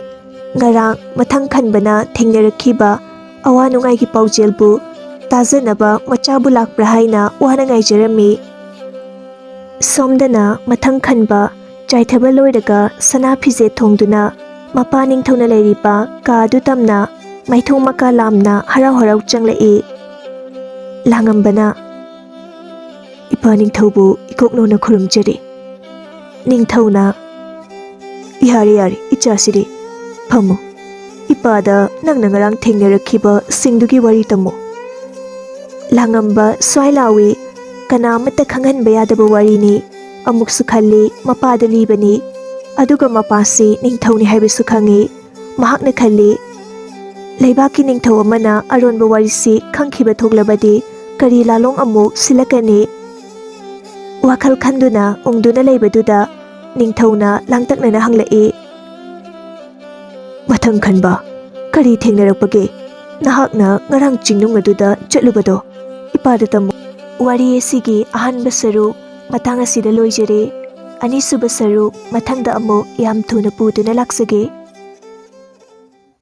ꯉꯔꯥꯡ ꯃꯊꯪ ꯈꯟꯕꯅ ꯊꯦꯡꯅꯔꯛꯈꯤꯕ ꯑꯋꯥ ꯅꯨꯡꯉꯥꯏꯒꯤ ꯄꯥꯎꯖꯦꯜꯕꯨ ꯇꯥꯖꯅꯕ ꯃꯆꯥꯕꯨ ꯂꯥꯛꯄ꯭ꯔꯥ ꯍꯥꯏꯅ ꯋꯥꯅ ꯉꯥꯏꯖꯔꯝꯃꯤ꯫ ꯁꯣꯝꯗꯅ ꯃꯊꯪ ꯈꯟꯕ ꯆꯥꯏꯊꯕ ꯂꯣꯏꯔꯒ ꯁꯅꯥ ꯐꯤꯖꯦꯠ ꯊꯣꯡꯗꯨꯅ ꯃꯄꯥ ꯅꯤꯡꯊꯧꯅ ꯂꯩꯔꯤꯕ ꯀꯥ ꯑꯗꯨ ꯇꯝꯅ ꯃꯥꯏꯊꯣꯡ ꯃꯀꯥ ꯂꯥꯝꯅ ꯍꯔꯥꯎ ꯍꯔꯥꯎ ꯆꯪꯂꯛꯏ꯫ ꯂꯥꯡꯉꯝꯕꯅ, "ꯏꯄꯥ ꯅꯤꯡꯊꯧꯕꯨ ꯏꯀꯣꯛꯅꯧꯅ ꯈꯨꯔꯨꯝꯖꯔꯤ꯫" ꯅꯤꯡꯊꯧꯅ, "ꯌꯥꯔꯦ, ꯌꯥꯔꯦ, ꯏꯆꯥꯁꯤꯗꯤ ꯐꯝꯃꯨ꯫ ꯏꯄꯥꯗ ꯅꯪꯅ ꯉꯔꯥꯡ ꯊꯦꯡꯅꯔꯛꯈꯤꯕ ꯁꯤꯡꯗꯨꯒꯤ ꯋꯥꯔꯤ ꯇꯝꯃꯨ꯫" ꯂꯥꯡꯉꯝꯕ ꯁ꯭ꯋꯥꯏ ꯂꯥꯎꯏ꯫ ꯀꯅꯥ ꯑꯃꯠꯇ ꯈꯪꯍꯟꯕ ꯌꯥꯗꯕ ꯋꯥꯔꯤꯅꯤ꯫ ꯑꯃꯨꯛꯁꯨ ꯈꯜꯂꯤ, ꯃꯄꯥꯗ ꯂꯤꯕꯅꯤ꯫ ꯑꯗꯨꯒ ꯃꯄꯥꯁꯤ ꯅꯤꯡꯊꯧꯅꯤ ꯍꯥꯏꯕꯁꯨ ꯈꯪꯉꯤ꯫ ꯃꯍꯥꯛꯅ ꯈꯜꯂꯤ, ꯂꯩꯕꯥꯛꯀꯤ ꯅꯤꯡꯊꯧ ꯑꯃꯅ ꯑꯔꯣꯟꯕ ꯋꯥꯔꯤꯁꯤ ꯈꯪꯈꯤꯕ ꯊꯣꯛꯂꯕꯗꯤ ꯀꯔꯤ ꯂꯥꯂꯣꯡ ꯑꯃꯨꯛ ꯁꯤꯜꯂꯛꯀꯅꯤ? ꯋꯥꯈꯜ ꯈꯟꯗꯨꯅ ꯎꯪꯗꯨꯅ ꯂꯩꯕꯗꯨꯗ ꯅꯤꯡꯊꯧꯅ ꯂꯥꯡꯇꯛꯅꯅ ꯍꯪꯂꯛꯏ, "ꯃꯊꯪ ꯈꯟꯕ, ꯀꯔꯤ ꯊꯦꯡꯅꯔꯛꯄꯒꯦ? ꯅꯍꯥꯛꯅ ꯉꯔꯥꯡ ꯆꯤꯡꯅꯨꯡ ꯑꯗꯨꯗ ꯆꯠꯂꯨꯕꯗꯣ ꯏꯄꯥꯗ ꯇꯝꯃꯨ꯫" ꯋꯥꯔꯤ ꯑꯁꯤꯒꯤ ꯑꯍꯥꯟꯕ ꯁꯔꯨꯛ ꯃꯇꯥꯡ ꯑꯁꯤꯗ ꯂꯣꯏꯖꯔꯦ꯫ ꯑꯅꯤꯁꯨꯕ ꯁꯔꯨꯛ ꯃꯊꯪꯗ ꯑꯃꯨꯛ ꯌꯥꯝ ꯊꯨꯅ ꯄꯨꯗꯨꯅ ꯂꯥꯛꯆꯒꯦ꯫